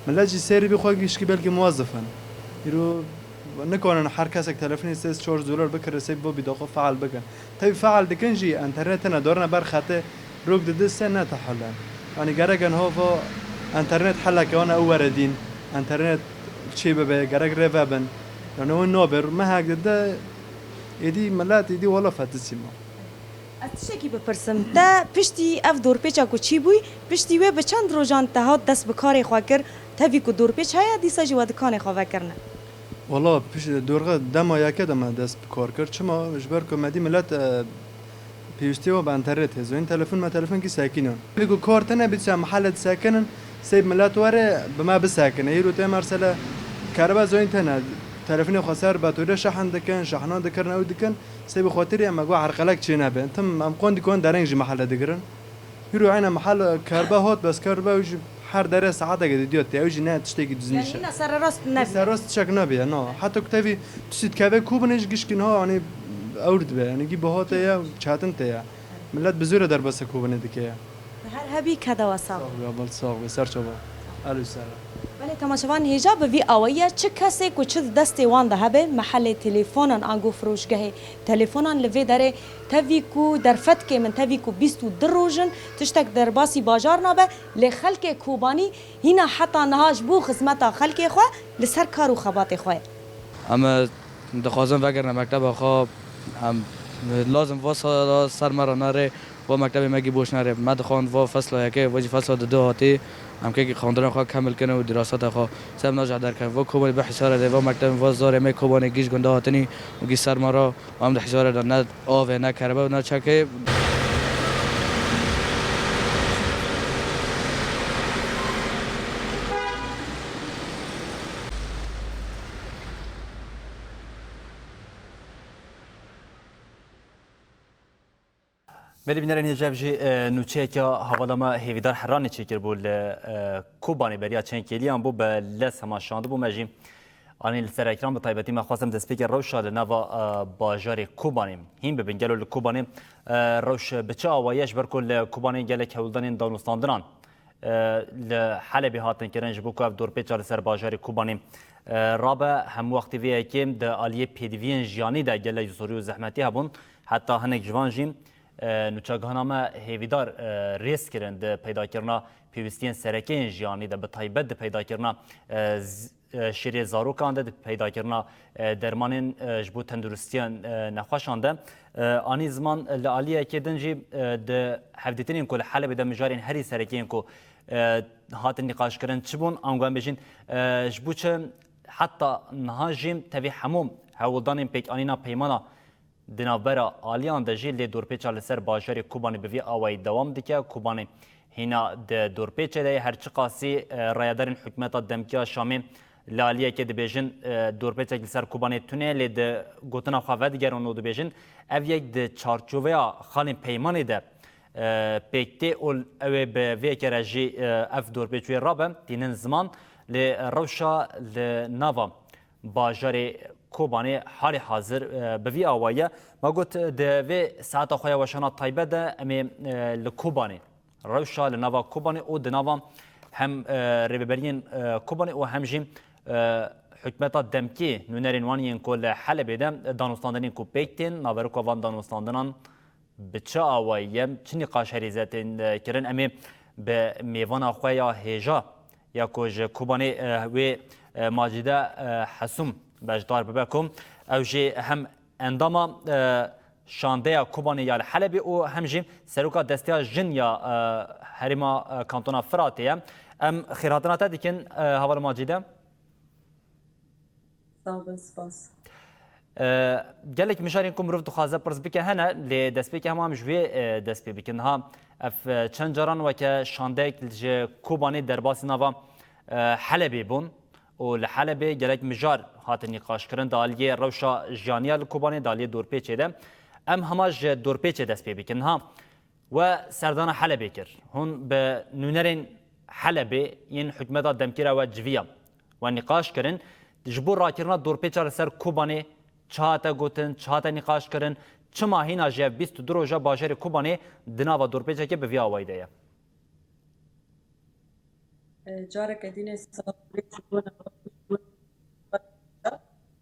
Milet jî serî bi xwe gişkî belkî muwezif in. Îro nikarin her kesek telefonê sê çar dolar bikire, sê bo bîda xwe feal bikin. Tevî feal dikin jî, enternet tine darine ber xetê, rok didi sê ne te hel e. Yanî gerek e niha va enternet heleke wana ew were dîn, enternet çê bibe, gerek rê vebin. Yanî ew nabe, mehek dide, êdî milet, êdî wala fetisî ma. Ez tiştekî bipirsim, te piştî ev dorpêça ku çîbûyî, piştî wê bi çend rojan te hat dest bi karê xwe kir, tevî ku dorpêç heye, dîsa jî we dikanê xwe vekirine? Wala, piş-, dorxe dema yeke de me dest bi kar kir. Çima? Ji ber ku me dî milet, e, pêwîstî wan bi enternet hêzo. Hîn telefon me telefonkî sekînan. Pê ku kar tine bî, çi em mehele disekinin, sey milet were bi me bisekine. Îro tê mersele kerbe zoyîn tine. Telefonê xwe ser batorî şehin dikin, şehnan dikirin, ew dikin. Sey bi xatirî em me got erqelek çê nebe. Tim em qondî kon dereng jî mehele digirin. Hîro eyne mehel kerbe hat, bes kerbe ew jî her dere saeteke didiya tê. Ew jî ne tiştekî dizmîş e. Yanî hîna sererast nebî. Sererast tiştek nabî, na. Heta ku tevî tiştî dikeve Kobanê jî gişkî niha, yanî ewr dibe. Yanî gî bihat e ya, çetin tê ya. Milet bi zû re derbasê Kobanê dike ya. Her hebî keda we sax. Sax be, bal sax be, ser çava. Elî ser. Belê, temaşevan, hêja bi vî awayî ye, çi kesê ku çi di destê wan de hebe, mehelê telefonan ango firoşgehê telefonan li vê derê, tevî ku derfetkê min, tevî ku bîst û du roj in, tiştek derbasî bajar nabe, lê xelkê Kobanî hîna heta niha ji bo xizmeta xelkê xwe li ser kar û xebatê xwe ye. Em, e, dixwazin vegirine mekteba xwe, em, lazim va sala ser me re nare. Va mektebê me gî boş nere. Me dixwand va fesla yekê, va jî fesla didu hatî. Em kekî xwendina xwe kemil kine û diraseta xwe. Sem naja derkevin. Va Kobanê bi hîsare de, va mektebê va zarê me Kobanê gî ji gunda hatinî û gî ser me re. Em di hîsare de ne avê, ne kerebe, ne çekê. Belê bînerên hêja, ev jî, e, nûçeyeke hevala me Hêvîdar Heranê çêkiribû li, e, Kobanê beriya çend kêliyan bû, bi lez hema şandibû me jî. Anî li ser ekran bi taybetî me xwestem destpêkê rewşa li nava, e, bajarê Kobanê hîn bibin. Gelo li Kobanê, e, rewş bi çi awayî ye, ji ber ku li Kobanê gelek hewldanên danûstandinan e, li Helebê hatin kirin, ji bo ku ev dorpêça li ser bajarê Kobanê, e, rabe, hemû wextê vê yekê di aliyê pêdiviyên jiyanî de gelek zorî û zehmetî hebûn. Heta hinek ji van jî, e, nûçegihana me Hêvîdar, e, rêz kirin di peydakirina pêwîstiyên sereke yên jiyanî de, bi taybet di peydakirina, e, z-, e, şêrê zarokan de, di peydakirina, e, dermanên, e, ji bo tenduristiyan, e, nexweşan de. E, anî ziman, e, li aliyekê din jî, e, di hevdîtinên ku li Helebê de mijarên herî serekî yên ku, e, hatin nîqaşkirin çi bûn? Ango em bêjin, e, ji bo çi heta niha jî tevî hemû hewldanên pêkanîna peymana di navbera aliyan de jî lê dorpêça li ser bajarê Kobanê bi vî awayî dewam dike. Kobanê hîna di dorpêçê de ye, her çiqasî, e, rayedarên hikûmeta demkî ya Şamê Li aliyekê dibêjin, e, dorpêçek li ser Kobanê tune, lê di gotina xwe vedigerin û dibêjin, ev yek di çarçoveya xalên peymanê de, e, pêk tê û ew ê bi vê yekê re jî, e, ev dorpêç wê rabe, tînin ziman, lê rewşa li nava bajarê Kobanê halê hazir, e, bi vî awayî ye. Me got, di vê saeta xwe ya weşana taybet de em ê, e, li Kobanê rewşa li nava Kobanê û di nava hem, e, rêveberiyên, e, Kobanê û hem jî, e, hikûmeta demkî nûnerên wan yên ku li Helebê de danûstandinên ku pêk tên, naverokka van danûstandinan bi çi awayî ye, çi nîqaş herî zêde tên, e, kirin. Em ê bi mêvana xwe ya hêja ya ku ji Kobanê, e, wê, e, Macîde, e, Hesûm beşdar bibe ku ew jî hem endama, e, şandeya Kobanê ya li Helebê û hem jî seroka desteya jin ya, e, herêma, e, kantona Firatê ye. Em xêrhatina te dikin, e, heval Macîde. Sağ olun, spas. E, gelek mijarên ku mirov dixwaze pirs bike hene, lê destpêkê hema em ji wê, e, dest pê bikin. Ha, ev, e, çend caran weke şandeyek ji Kobanê derbasî nava, e, Helebê bûn. û li Helebê gelek mijar hatin nîqaşkirin di aliyê rewşa jiyaniya li Kobanê, di aliyê dorpêçê de. Em hema ji dorpêçê dest pê bikin. Ha, we serdana Helebê kir. Hûn bi nûnerên Helebê yên hikûmeta demkî re we civiya, we nîqaş kirin. Ji bo rakirina dorpêça li ser Kobanê çi hate gotin, çi hate nîqaş kirin, çima hîna jî ev bîst û du roja bajarê Kobanê di nava dorpêçekê bi vî awayî de ye? E, careke dînê salam ji bo nava.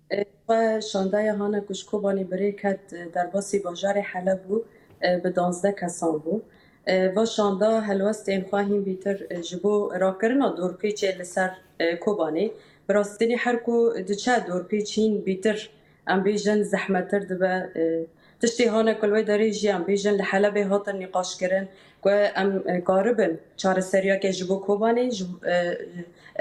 E, xwe şandeya hane ku ji Kobanê bi rê ket, e, derbasî bajarê Heleb bû, e, bi danzdeh kesan bû. E, va şanda helwestên xwe hîn bîtir, e, ji bo rakirina dorpêçê li ser, e, Kobanê. Bi rastînî her ku diçe dorpêç hîn bîtir em bêjin zehmettir dibe. E, tiştê hane ku li wê derê jî em bêjin li Helebê hatin nîqaşkirin ku em, e, karibin çareseriyeke ji bo Kobanê, ji, e,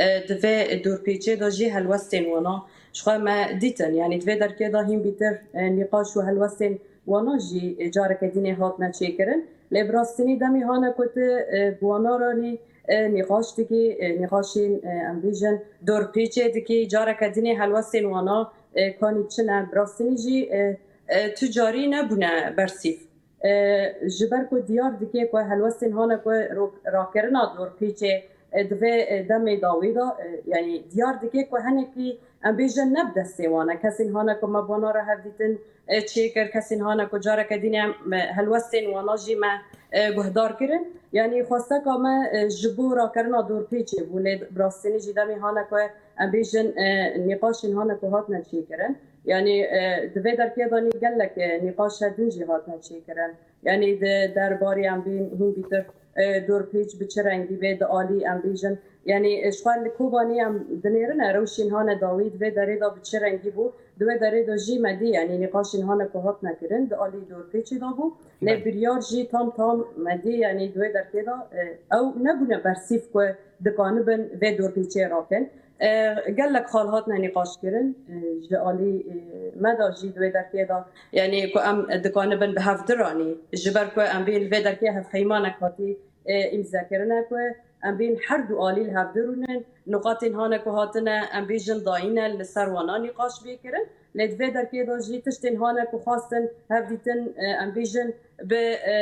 e, di vê dorpêçê de jî helwestên wana ji xwe me dîtin. Yanî di vê derkê de hîn bîtir, e, nîqaş û helwestên wana jî, e, careke dînê hatine çêkirin. Lê bi rastînî demê hane ku tu, e, bi wana ranî, e, nîqaş dikî, e, nîqaşên, e, em bêjin dorpêçê dikî, careke dînê helwestên wana, e, kanî çi ne, bi rastînî jî, e, e, tu carî nebûne bersîv. E, ji ber ku diyar dike ku helwestên hane ku ro-, rakirina dorpêçê, e, di vê, e, demê dawî de, e, yanî diyar dike ku hinekî em bêjin ne bi destê wan e. Kesên hane ku me bi wana re hevdîtin, e, çêkir, kesên hane ku careke dîne em, e, helwestên wana jî me, e, guhdar kirin. Yanî xwesteka me, e, ji bo rakirina dorpêçê bû, lê bi rastînî jî demê hane ku em bêjin, e, nîqaşên hane ku hatine çêkirin. Yanî, e, di vê derkê de nî gelek, e, nîqaşe din jî hatine çêkirin. Yanî di derbarê em bên hîn bîtir, e, dorpêç bi çi rengî bê di alî em bêjin. Yanî, e, ji xwe li Kobanê em dinêrine rewşên hane dawî di vê derê de bi çi rengî bû. Di wê derê de jî me dî, yanî nîqaşên hane ku hatine kirin di alî dorpêçê de bû. Lê Belê. Biryar jî tam tam me dî, yanî di wê derkê de, e, ew nebûne bersîv ku dikanibin vê dorpêçê rakin. E, gelek xal hatine nîqaşkirin, e, ji alî, e, me de jî di wê derkê de, yanî ku em dikanibin bi hev diranî, ji ber ku em bê li vê derkê hevpeymanek hatî, e, îmzekirine ku em bên her du alî li hev dirûnin, nuqatên hane ku hatine, em bêjin dayîne li ser wana nîqaş bê kirin. Lê di vê derkê de jî tiştên hane ku xwestin hevdîtin, e, em bêjin bi, e,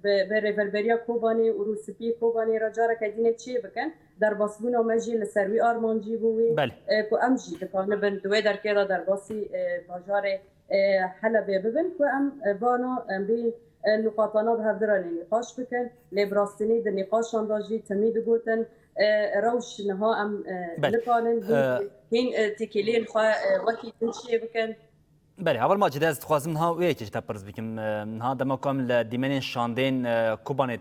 bi, bi Rêverberiya Kobanê û Rûspiyê Kobanê re careke dîne çê bikin. Derbasbûna me jî li ser wî armancî bû wî, Belê. e, ku em jî dikanibin di wê derkê de derbasî, e, bajarê, e, Helebê bibin, ku em, e, vana, em bê, e, nuqatana bi hev diranê nîqaş bikin. Lê bi rastînî di nîqaşan de jî timî digotin, e, rewş niha em, e, Belê. nikanin hîn, E, hîn, e, têkiliyên xwe, e, wekî din çê bikin. Belê, heval Macîde, ez dixwazim niha wê yekê ji te pirs bikim. E, niha dema ku em li dîmenên şandeyên, e, Kobanê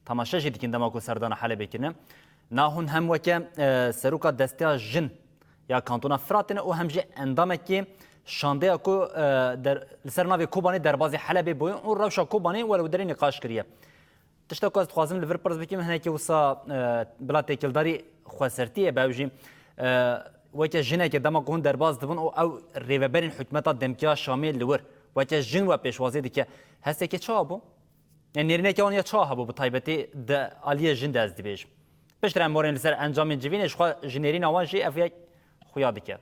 temaşe jî dikin, dema ku serdana Helebê kirine. Niha hûn hem weke, e, seroka desteya jin ya kantona Firatê ne û hem jî endamekî şandeya ku, e, der-, li ser navê Kobanê derbazî Helebê bûye û rewşa Kobanê were û derê nîqaş kiriye. Tişta ku ez dixwazim li vir pirs bikim, hinekî wisa, e, bila têkildarî xwesertî ye, bi ew jî, e, weke jinekê dema ku hûn derbas dibin û ew rêveberên hikûmeta demkî ya Şamê li wir, weke jin we pêşwazî dike, hesteke çawa bû? Yanî nêrîneke wan ya çawa hebû, bi taybetî di aliyê jin de ez dibêjim. Piştre em warên li ser encamên civînê, ji xwe ji nêrîna wan jî ev yek xuya dike.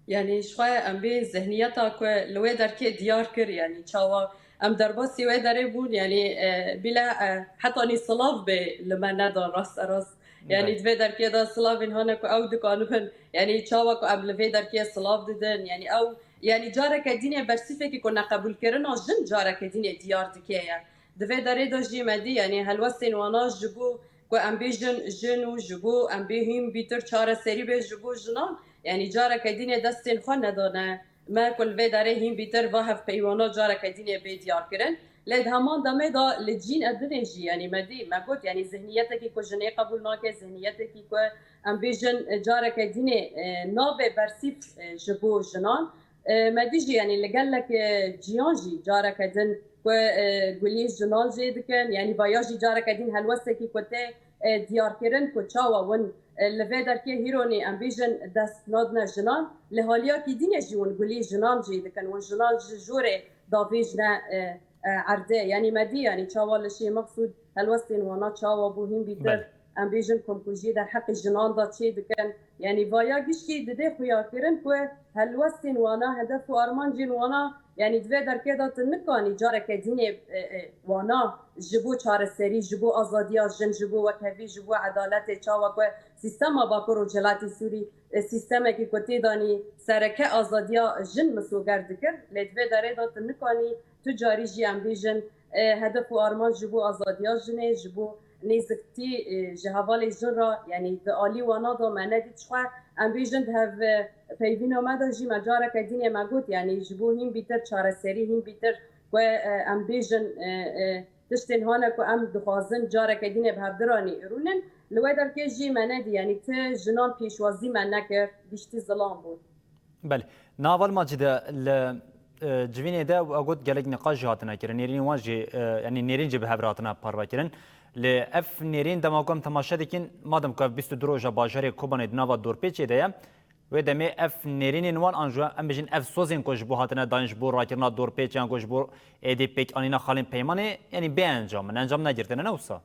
Yanî ji xwe em bê zihniyeta ku li wê derkê diyar kir, yanî çawa em derbasî wê derê bûn, yanî e, bîle e, hetanî silav bê li me neda rasterast. Yanî di vê derkê de silavên hane ku ew dikanibin, yanî çawa ku em li vê derkê silav didin, yanî ew, yanî careke dînê bersîfekî ku neqebûlkirina jin careke dînê diyar dike ye. Di vê derê de jî me dî, yanî helwestên wana ji bo ku em bêjin jin û ji bo em bê hîn bîtir çareserî bê ji bo jinan, yanî careke dînê destên xwe nedane me ku li vê derê hîn bîtir va hevpeywana careke dînê bê diyarkirin. Lê di heman demê de li cîn e dinê jî, yanî me dî, me got, yanî zihniyetekî ku jinê qebûl nake, zihniyetekî ku em bêjin careke dînê e, nabe bersîf e, ji bo jinan. E, me dî jî, yanî li gelek e, ciyan jî careke din ku e, gulî jinan jê dikin, yanî vaya jî careke din helwestekî ku tê e, diyarkirin ku çawa win e, li vê derkê hîronî em bêjin dest nadine jinan, li haliyakî dînê jî win gulî jinan jê dikin, win jinan ji jorê davêjne e, e, erdê. Yanî me dî, yanî çawa li Şêmex Sûd helwestên wana çawa bû hîn bîtir, em bêjin komkujiyê derheqê jinan de çê dikin. Yanî vaya giştî didê xuyakirin ku helwestên wana, hedef û armancên wana, yanî di vê derkê de tu nikanî careke dînê e, e, wana ji bo çareserî, ji bo azadiya jin, ji bo wekhevî, ji bo edaletê, çawa ku sîstema Bakur Rojhilatê Sûrî e, sîstemekî ku tê danî sereke azadiya jin misoger dikir, lê di vê derê de tu nikanî tu carî jî em bêjin e, hedef û armanc ji bo azadiya jinê, ji bo nêziktî e, ji hevalê jin re, yanî di alî wana de me nedît. Ji xwe em bêjin di hev e, peyvîna me de jî me careke dînê me got, yanî ji bo hîn bîtir çareserî, hîn bîtir ku e, em bêjin e, e, tiştên hane ku em dixwazin careke dînê bi hevdiranî rûnin, li wê derkê jî me nedî, yanî ti jinan pêşwazî me nekir, giştî zilam bûn. Belê. Niha val Macîde, li e, civînê de we got gelek nîqaş jî hatine kirin. Nêrînên wan jî, e, yanî nêrîn jî bi hev re hatine parve kirin. Lê ev nêrîn dema ku em temaşe dikin, madem ku ev bîst û du roja bajarê Kobanê di nava dorpêçê de ye, wê demê ev nêrînên wan an jî em bijîn ev sozên ku ji bo hatine dayîn ji bo rakirina dorpêçeyan ku ji bo êdî pêkanîna xalên peymanê, yanî bê encam in, encam negirtine, ne wisa?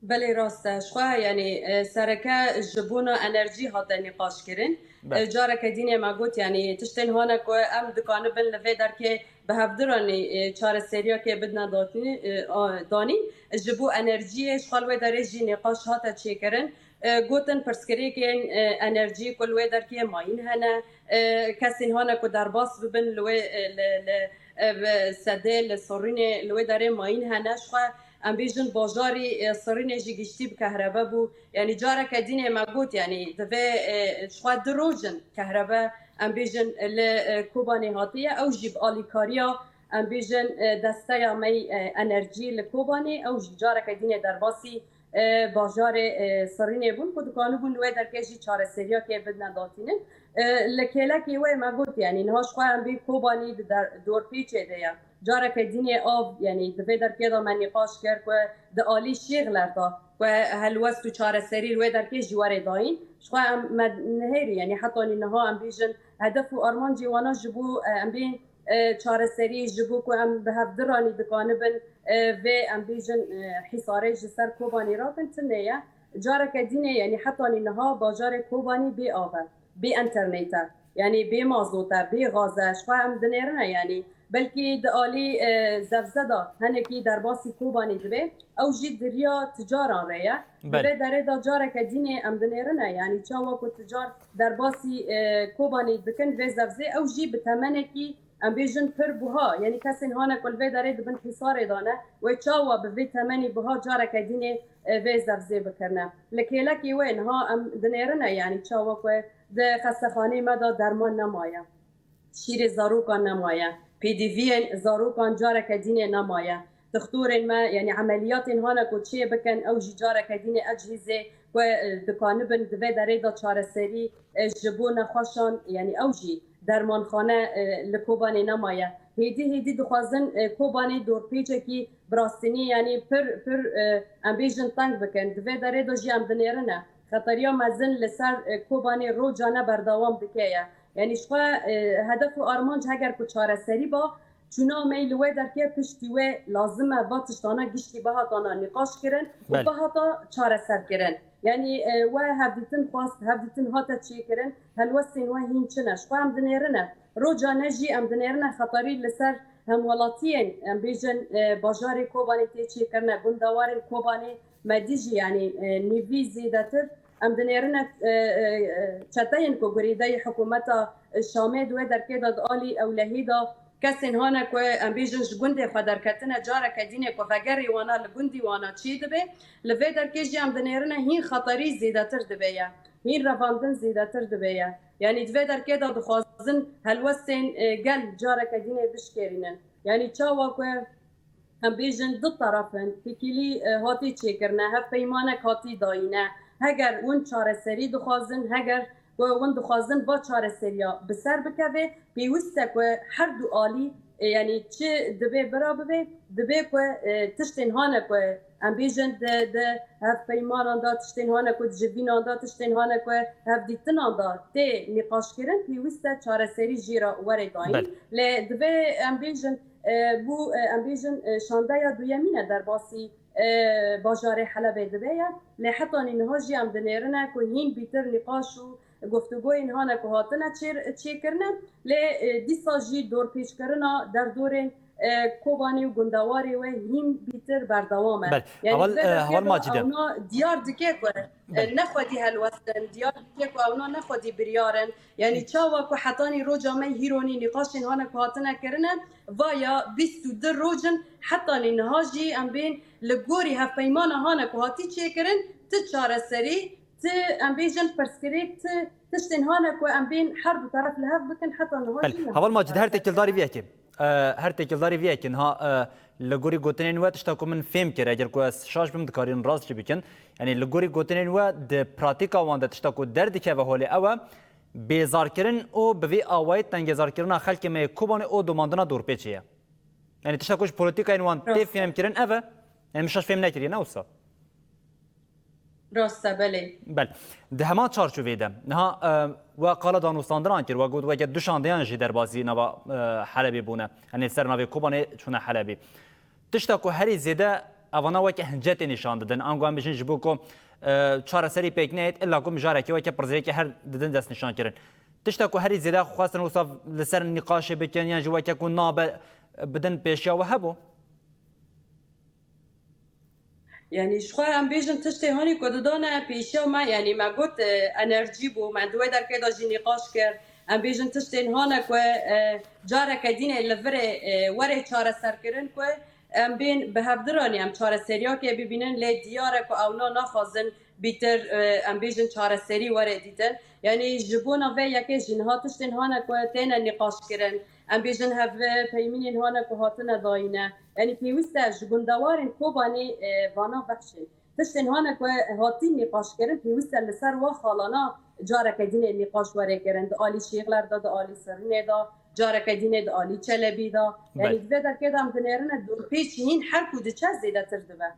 Belê rast e. Ji xwe yanî e, sereke ji bona enerjî hate nîqaş kirin. Belê. E, careke dînê me got, yanî tiştên hane ku em dikanibin li vê derkê bi hevdiranî e, çareseriyeke bidne datî-, e, a, danîn. Ji bo enerjiyê ji xwe li wê derê jî nîqaş hate çêkirin. E, gotin pirsgirêkên e, enerjî ku li wê derkê mayîn hene. E, kesên hane ku derbas bibin li wê e, li, li, e, bi sedê li Sirînê li wê derê mayîn hene. Ji xwe em bêjin bajarî e, Sirînê jî giştî bi kehrebe bû. Yanî careke dînê me got, yanî divê e, ji xwe du roj in kehrebe em bêjin li e, Kobanê hatiye. Ew jî bi alîkariya em bêjin e, desteya me yî e, enerjî li Kobanê, ew jî careke dînê derbasî e, bajarê e, Sirînê bûn ku dikanibûn li wê derkê jî çareseriyakê bidine datînin. E, li kêlekê wê me got, yanî niha ji xwe em bê Kobanî di der-, dorpêçê de ye. Careke dînê av, yanî di vê derkê de me nîqaş kir ku di alî Şêxler de ku helwest û çareserî li wê derkê jî were dayîn. Ji xwe em me nihêrî, yanî hetanî niha em bêjin hedef û armancê wana ji bo e, em bê e, çareserî, ji bo ku em bi hevdiranî dikanibin e, vê em bêjin e, hîsarê ji ser Kobanî rakin, tune ye. Careke dînê, yanî hetanî niha bajarê Kobanî bê av e, bê enternêt e, yanî bê mazot e, bê gaz e. Ji xwe em dinêrine, yanî belkî di alî e, zevze de hinekî derbasî Kobanî dibe, ew jî di riya ticaran re ye. Di Belê. vê derê de careke dînê em dinêrine, yanî çawa ku ticar derbasî e, Kobanî dikin vê zevzê, ew jî bi temenekî em bêjin pir buha, yanî kesên hane ku li vê derê di bin hîsarê de ne, wê çawa bi vê temenî buha careke dînê e, vê zevzê bikirine. Li kêlekê wê niha em dinêrine, yanî çawa ku di xestexaneyê me de derman nemaye, şîrê zarokan nemaye, pêdiviyên zarokan careke dînê nemaye. Dixtorên me, yanî emeliyatên hane ku çê bikin, ew jî careke dînê ecihîzê ku e, dikanibin di vê derê de çareserî e, ji bo nexweşan, yanî ew jî dermanxane e, li Kobanê nemaye. Hêdî hêdî dixwazin e, Kobanê dorpêçekî bi rastînî, yanî pir, pir e, em bêjin teng bikin. Di vê derê de jî em dinêrine. Xeteriya mezin li ser e, Kobanê rojane berdewam dike ye. Yanî ji xwe e, hedef û armanc heger ku çareserî ba, çûna me yî li wê derkê piştî wê lazim e va tiştana giştî bihatana nîqaş kirin û Belê. bihata çareser kirin. Yanî e, we hevdîtin xwest, hevdîtin hate çêkirin, helwestên we hîn çi ne? Ji xwe em dinêrine. Roca ne jî em dinêrine xeterî li ser hemwelatiyên, em bêjin, e, bajarê Kobanê tê çêkirine, gundewarên Kobanê me dî jî, yanî e, nîvî zêdetir em dinêrine e, e, e, çeteyên ku girêdayî hikûmeta Şamê di wê derkê de di alî ewlehî de kesên hane ku em bêjin ji gundê xwe derketine, careke dînê ku vegerê wana li gundî wana çê dibe, li vê derkê jî em dinêrine hîn xeterî zêdetir dibe ye, hîn revandin zêdetir dibe ye. Yanî di vê derkê de dixwazin helwestên e, gel careke dînê bişkêrînin. Yanî çawa ku em bêjin du teref in, têkilî e, hatî çêkirine, hevpeymanek hatî dayîne. Heger win çareserî dixwazin, heger ku win dixwazin va çareseriya bi ser bikeve, pêwîst e ku her du alî, e, yanî çi dibe bira bibe, dibe ku e, tiştên hane ku em bêjin di, di hevpeymanan de, tiştên hane ku di civînan de, tiştên hane ku hevdîtinan de tê nîqaşkirin, pêwîst e çareserî jî re were dayîn. Belê. Lê divê em bêjin, e, bû, e, em bêjin, e, şandeya duyemîn e derbasî e, bajarê Helebê dibe ye. Lê hetanî niha jî em dinêrine ku hîn bîtir nîqaş û guftûgoyên hane ku hatine çêr-, çêkirine. Lê e, dîsa jî dorpêçkirina derdorên e, Kobanê û gundewarê wê hîn bîtir berdewam e. Bel, Yanî heval, vê e, derkê heval de Macide. Ewna diyar dike ku e, Bel. ne xwedî helwest in, diyar dike ku ewna ne xwedî biryar in. Yanî çawa ku hetanî roja me hîronî nîqaşên hane ku hatine kirine, vaya bîst û du roj in, hetanî niha jî em bên li gorî hevpeymana hane ku hatî çêkirin, ti çareserî, ti em bêjin pirsgirêk, ti tiştên hane ku em bên her du teref li hev bikin, heta niha Bel, jî ne. Heval Macide, her têkildarî vê yekê. E, her têkildarî vê yekê. Niha e, li gorî gotinên we tişta ku min fêm kir, eger ku ez şaş bim dikarîn rast jî bikin. Yanî li gorî gotinên we di pratîka wan de tişta ku derdikeve holê ew e, bêzarkirin û bi vî awayî tengezarkirina xelkê me yê Kobanê û domandina dorpêçê ye. Yanî tişta ku ji polîtîkayên wan tê Rast. fêmkirin ev e. Yanî min şaş fêm nekiriye, ne wisa? Rast e, belê. Bel. Di heman çarçoveyê de, niha e, we qala danûstandinan kir, we got weke du şandeyan jî derbasî nava e, Helebê bûne. Yanî ser navê Kobanê çûne Helebê. Tişta ku herî zêde evana weke hincetê nîşan didin. Ango em bijin ji bo ku e, çareserî pêk neyêt, illa ku mijarekê weke pirsgirêkê her didin destnîşankirin. Tişta ku herî zêde xwestin wisa li ser nîqaşê bikin yan jî weke ku nabe bidin pêşiya we hebû? Yanî ji xwe em bêjin tiştê hanî ku didane pêşiya me, yanî me got e, enerjî bû, me di wê derkê de jî nîqaş kir. Em bêjin tiştên hane ku e, careke dînê li virê e, were çareserkirin ku em bên bi hevdiranî em çareseriyakê bibînin, lê diyar e ku ewna naxwazin bîtir, e, em bêjin çareserî were dîtin. Yanî ji bona vê yekê jî niha tiştên hane ku têne nîqaşkirin, em bêjin hev peymînên hane ku hatine dayîne. Yanî pêwîst e ji gundewarên Kobanê e, vana bexşên. Tiştên hane ku hatî nîqaşkirin, pêwîst e li ser wa xalana careke dînê nîqaş were kirin. Di alî Şêxler de, di alî Sirînê de, careke dînê di alî Çelebî de. Yanî Belê. di vê derkê de em dinêrine dorpêç hîn her ku diçe zêdetir dibe.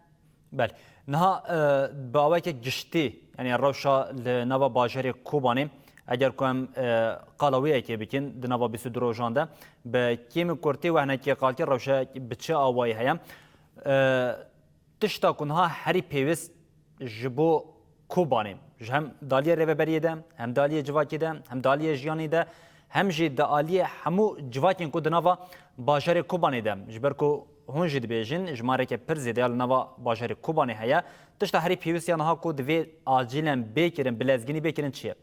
Belê. Niha e, bi awayeke giştî, yanî rewşa li nava bajarê Kobanê, eger ku em e, qala wê yekê bikin, di nava bîst û du rojan de, bi kêm û kurtî we hinekî qal kir, rewşa bi çi awayî heye? E, tişta ku niha herî pêwîst ji bo Kobanê, ji hem di aliyê rêveberiyê de, hem di aliyê civakê de, hem di aliyê jiyanê de, hem jî di aliyê hemû civakên ku di nava bajarê Kobanê de, ji ber ku hûn jî dibêjin, jimareke pir zêde ya li nava bajarê Kobanê heye, tişta herî pêwîst ya niha ku divê acîlen bê kirin, bi lezgînî bê kirin çi ye?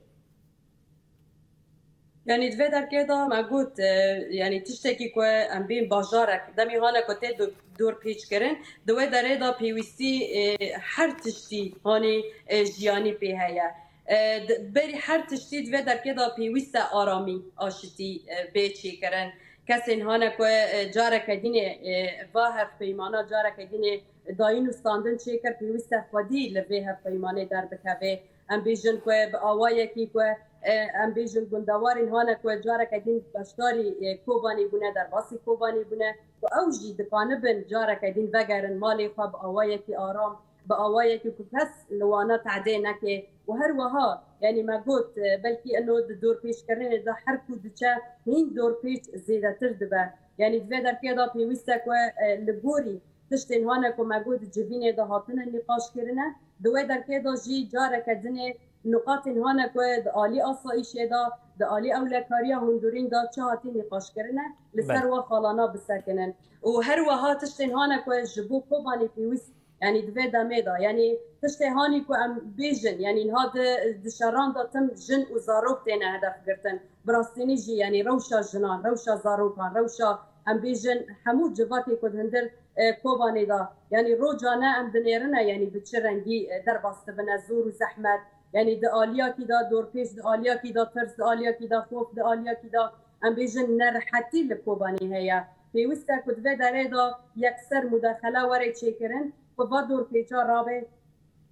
Yanî di vê derkê de me got, e, yanî tiştekî ku em bên bajarek, demê hane ku tê do-, dorpêçkirin, di wê derê de pêwîstî, e, her tiştî hanê, e, jiyanî pê heye. E, di, berî her tiştî di vê derkê de pêwîst e aramî, aşitî, e, bê çêkirin. Kesên hane ku, e, careke dînê, e, va hevpeymana careke dînê dayîn û standin çêkir, pêwîst e xwedî li vê hevpeymanê derbikeve. Em bêjin ku bi awayekî ku, e, em bêjin gundewarên hane ku careke din beşdarî, e, Kobanê bûne, derbasî Kobanê bûne, ku ew jî dikanibin careke din vegerin malê xwe bi awayekî aram, bi awayekî ku kes li wana tedê neke. Û her wiha, yanî me got, e, belkî ino di dorpêçkirinê de her ku diçe hîn dorpêç zêdetir dibe. Yanî di vê derkê de pêwîst e ku, e, li gorî tiştên hane ku me got di civînê de hatine nîqaş kirine. Di wê derkê de jî careke dinê nuqatên hane ku di alî asayîşê de, di alî ewlekariya hundirîn de çi hatî nîqaş kirine, li ser Belê. wa xalana bisekinin. Û her wiha tiştên hane ku ji bo Kobanê pêwîst, yanî di vê demê de, yanî tiştê hanî ku em bêjin, yanî niha di, di şeran de tim jin û zarok têne hedef girtin. Bi rastînî jî, yanî rewşa jinan, rewşa zarokan, rewşa, em bêjin, hemû civakê ku di hundir, e, Kobanê de, yanî rojane em dinêrine, yanî bi çi rengî, e, derbas dibine, zor û zehmet, yanî di aliyakî de dorpêç, di aliyakî de tirs, di aliyakî de xof, di aliyakî de, em bêjin, nerehetî li Kobanê heye. Pêwîst e ku di vê derê de yekser mudaxele were çêkirin, ku va dorpêça rabe,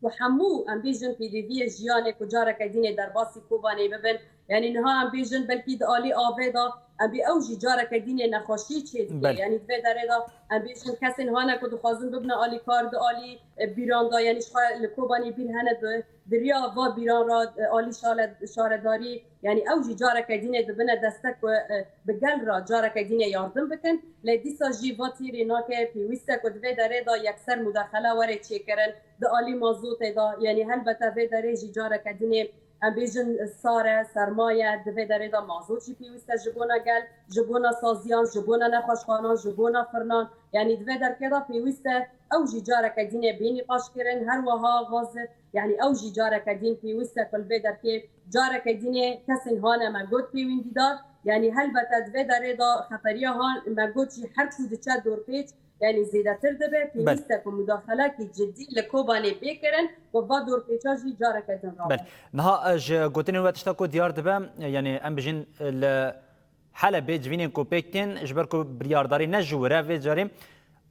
ku hemû, em bêjin, pêdiviyê jiyanê ku careke dînê derbasî Kobanê bibin. Yanî niha em bêjin, belkî di alî avê de em bê ew jî careke dînê nexweşî çêdike. Belê. Yanî di vê derê de em bêjin, kesên hane ku dixwazin bibine alîkar di alî, e, bîran de, yanî ji xwe li Kobanê bîr hene di, di riya va bîran re, e, alî şale-, şaredarî, yanî ew jî careke dînê dibine destek ku, e, bi gel re careke dînê yardim bikin. Lê dîsa jî va tîrê nake, pêwîst e ku di vê derê de yekser mudaxele were çêkirin. Di alî mazotê de, yanî helbete vê derê jî careke dinê, em bêjin, sar e, serma ye, di vê derê de mazot jî pêwîst e ji bona gel, ji bona saziyan, ji bona nexweşxanan, ji bona firnan. Yanî di vê derkê de pêwîst e ew jî careke dinê bê nîqaşkirin, her wiha gaz, yanî ew jî careke din pêwîst e ku li vê derkê careke dinê kesên hane me got pêwîndîdar. Yanî helbete di vê derê de xeteriya han me got jî her ku diçe dorpêç, yanî zêdetir dibe, Belê. pêwîst e ku mudaxelekî cidî li Kobanê bê kirin, ku va dorpêça jî careke din rabe. Belê. Niha, e, ji gotinên we tişta ku diyar dibe, e, yanî em bijîn, e, li Helebê civînên ku pêk tên, ji ber ku biryardarî ne ji wir e vê carê,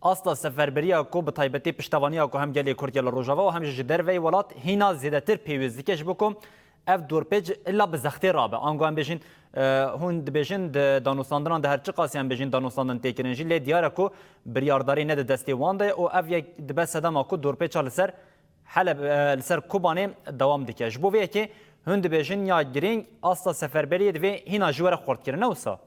asta seferberiya ku bi taybetî piştevaniya ku hem gelê Kurd ya li Rojava û hem jî ji derveyî welat hîna zêdetir pêwîst dike, ji bo ku ev dorpêç illa bi zextê rabe. Ango em bêjin, e, hûn dibêjin di danûstandinan de her çiqasî em bêjin danûstandin tê kirin jî, lê diyar e ku biryardarî ne di destê wan de ye û ev yek dibe sedema ku dorpêça li ser Heleb, e, li ser Kobanê dewam dike. Ji bo vê yekê hûn dibêjin ya girîng asta seferberiyê divê hîna jî were xurtkirin, ne wisa?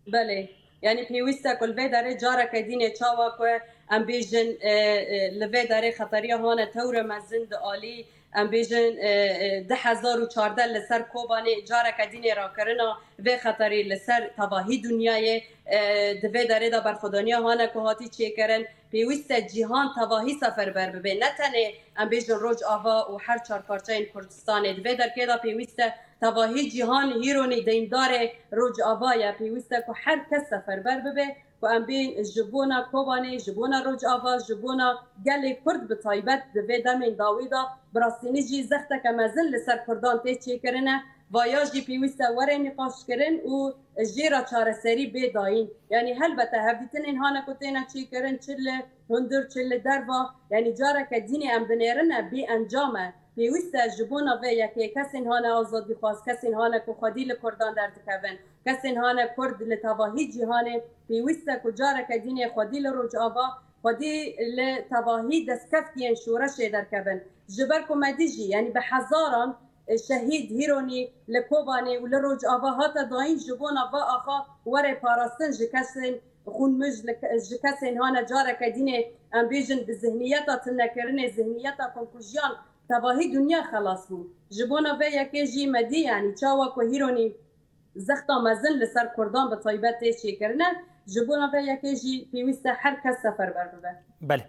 Belê. Yanî pêwîst e ku li vê derê careke dînê çawa ku em bêjin, e, e, li vê derê xeteriya hane tewre mezin di alî, em bêjin, e, e, du hezar û çardeh li ser Kobanê careke dînê rakirina vê xeterî li ser tevahî dinyayê, e, di vê derê de berxwedaniya hane ku hatî çêkirin, pêwîst e cîhan tevahî seferber bibe. Ne tenê em bêjin Rojava û her çar parçeyên Kurdistanê. Di vê derkê de pêwîst e tevahî cîhan hîronî deyndarê Rojava ye. Pêwîst e ku her kes seferber bibe. Ku em bên ji bona Kobanê, ji bona Rojava, ji bona gelê Kurd bi taybet di vê demên dawî de bi rastînî jî zexteke mezin li ser Kurdan tê çêkirine. Vaya jî pêwîst e were nîqaşkirin û jê re çareserî bê dayîn. Yanî helbete hevdîtinên hane ku têne çêkirin, çi li hundir, çi li derva, yanî careke dînê em dinêrine bê encam e. Pêwîst e ji bona vê yekê kesên hane azadîxwaz, kesên hane ku xwedî li Kurdan derdikevin, kesên hane Kurd li tevahî cîhanê, pêwîst e ku careke dînê xwedî li Rojava, xwedî li tevahî destkeftiyên şoreşê derkevin. Ji ber ku me dijî, yanî bi hezaran, e, şehîd hîronî li Kobanê û li Rojava hate dayîn, ji bona va axa were parastin ji kesên xûnmij, li ke-, ji kesên hane careke dînê, em bêjin, bi zihniyeta tunekirinê, zihniyeta komkujiyan tevahî dinya xelas bû. Ji bona vê yekê jî me dî, yanî çawa ku hîronî zexta mezin li ser Kurdan bi taybet tê çêkirine, ji bona vê yekê jî pêwîst e her kes seferber bibe. Belê.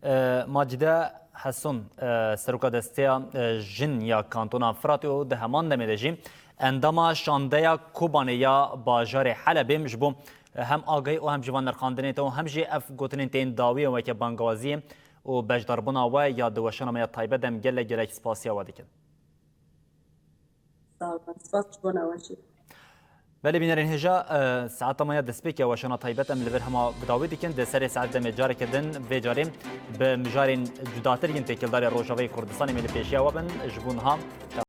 E, Macide Heson, e, seroka desteya, e, jin ya Kantona Firatê û di heman demê de jî endama şandeya Kobanê ya bajarê Helebê ji bo, e, hem agahî û hem jî van nirxandinê te û hem jî ev gotinên tên dawiyê weke bangawaziyê û beşdarbûna we ya di weşana me ya taybet de em gelek gelek spasiya we dikin. Sağ olun. Spas ji bona we jî. Belê bînerên hêja, e, saeta me ya destpêkê ya weşana taybet em li vir hema bi dawî dikin. Di serê saet demê careke din vê carê bi mijarên cudatir yên têkildarê Rojavayê Kurdistanê me li pêşiya we bin. Ji bo niha te